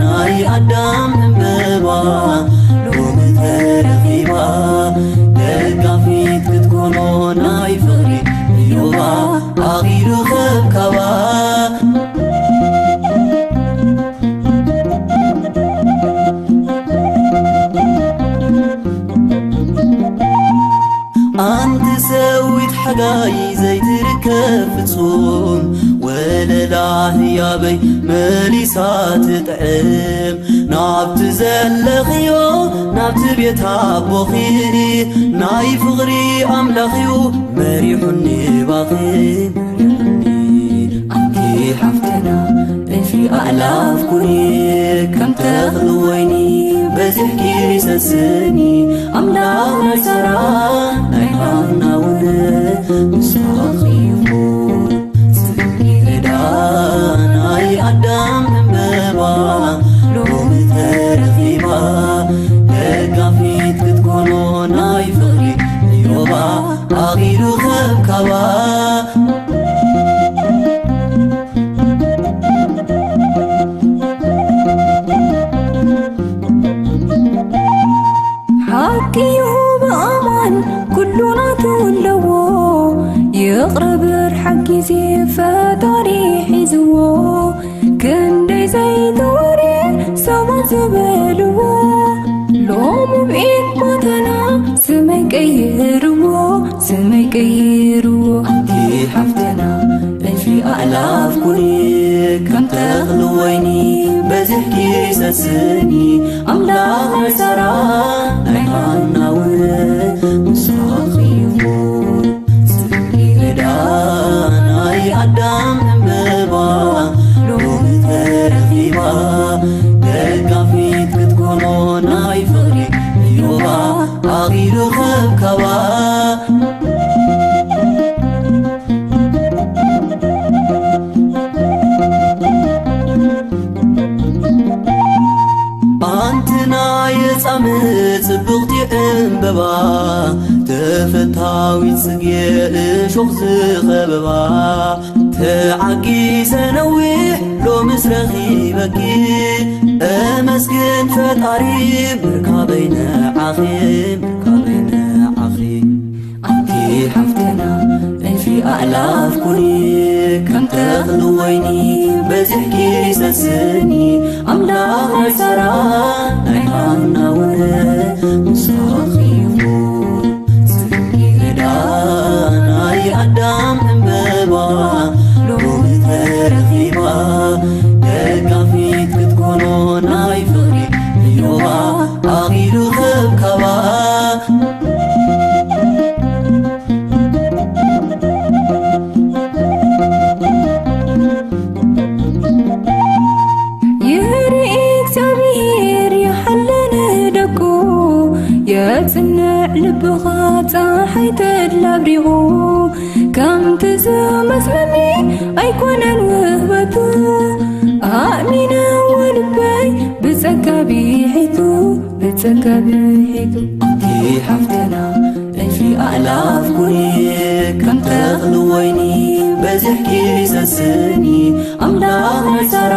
ናይ ኣዳም ዕምበባ ሎሚ ተረኺባ፣ ደጋፊት ክትኮኖ ናይ ፍቕሪ ዕዮባ፣ ኣኺሉ ከብካባ። ኣንቲ ሰዊት ሓጋይ ዘይትርከብ ፍጹም፣ ወለላ ህያበይ መሊሳ ትጥዕም። ናብቲ ዘለኽዮ፣ ናብቲ ቤት ኣቦኺ፣ ናይ ፍቕሪ ኣምላኽዩ መሪሑኒ ባኺ። ኣንቲ ሓፍትና፣ እልፊ ኣእላፍ ኩኒ፣ ከም ተኽሊ ወይኒ በዚሕኪ ሰስኒ። ኣምላኽ ናይ ሳራ፣ ናይ ሃና እውን ምሳኺ ይኹን። ጽጌረዳ ናይ ኣዳም ዕምበባ ሎሚ ተረኺባ፣ ደጋፊት ክትኮኖ ናይ ፍቕሪ ዕዮባ፣ ኣኺሉ ከብካባ። ሓቂ እዩ ብኣማን ኩሉ ናቱ ኣለዎ። ይቕረ ብርሓቕ ግዜ ፈጣሪ ሒዝዎ። ክንደይ ዘይተወርየ ሰባት ዝበልዎ፣ ሎሚ ብኢድ ቦታና ስመይ ቀይርዎ፣ ስመይ ቀይርዎ። ኣንቲ ሓፍትና፣ እልፊ ኣእላፍ ኩኒ፣ ከም ተኽሊ ወይኒ በዚሕኪ ሰስኒ። ኣምላኽ ናይ ሳራ፣ ናይ ሃና እውን ምሳኺ ይኹን። ጽጌረዳ ናይ ኣዳም ዕምበባ ሎሚ ተረኺባ፣ ደጋፊት ክትኮኖ ናይ ፍቕሪ ዕዮባ፣ ኣኺሉ ከብካባ። ኣንቲ ናይ ጻምእ ጽብቕቲ ዕምበባ፣ ተፈታዊት ጽጌ እሾኽ ዝኸበባ፣ ተዓጊሰ ነዊሕ ሎምስ ረኺበኪ፣ እመስግን ፈጣሪ ምርካበይ ንዓኺ፣ ምርካበይ ንዓኺ። ኣንቲ ሓፍትና፣ እልፊ ኣእላፍ ኩኒ፣ ከም ተኽሊ ወይኒ በዚሕኪ ሰስኒ። ኣምላኽ ናይ ሳራ፣ ናይ ሃና እውን ምሳኺ ይኹን። ጽጌረዳ ናይ ኣዳም ዕምበባ፣ ሎሚ ተረኺባ፣ ደጋፊት ክትኮኖ ናይ ፍቕሪ ዕዮባ፣ ኣኺሉ ከብካባ። ይርኢ እግዚኣብሔር ይሓሊ ንደቁ፣ የጽንዕ ልብኻ ጸሓይ ተድላ ኣብሪቑ። ከምቲ ዝመስለኒ ኣይኮነን ውህበቱ፣ ኣእሚነዎ ልበይ ብጸጋ ብሒቱ፣ ብጸጋ ብሒቱ። ኣንቲ ሓፍትና፣ እልፊ ኣእላፍ ኩኒ፣ ከም ተኽሊ ወይኒ በዚሕኪ ሰስኒ። ኣምላኽ ናይ ሳራ፣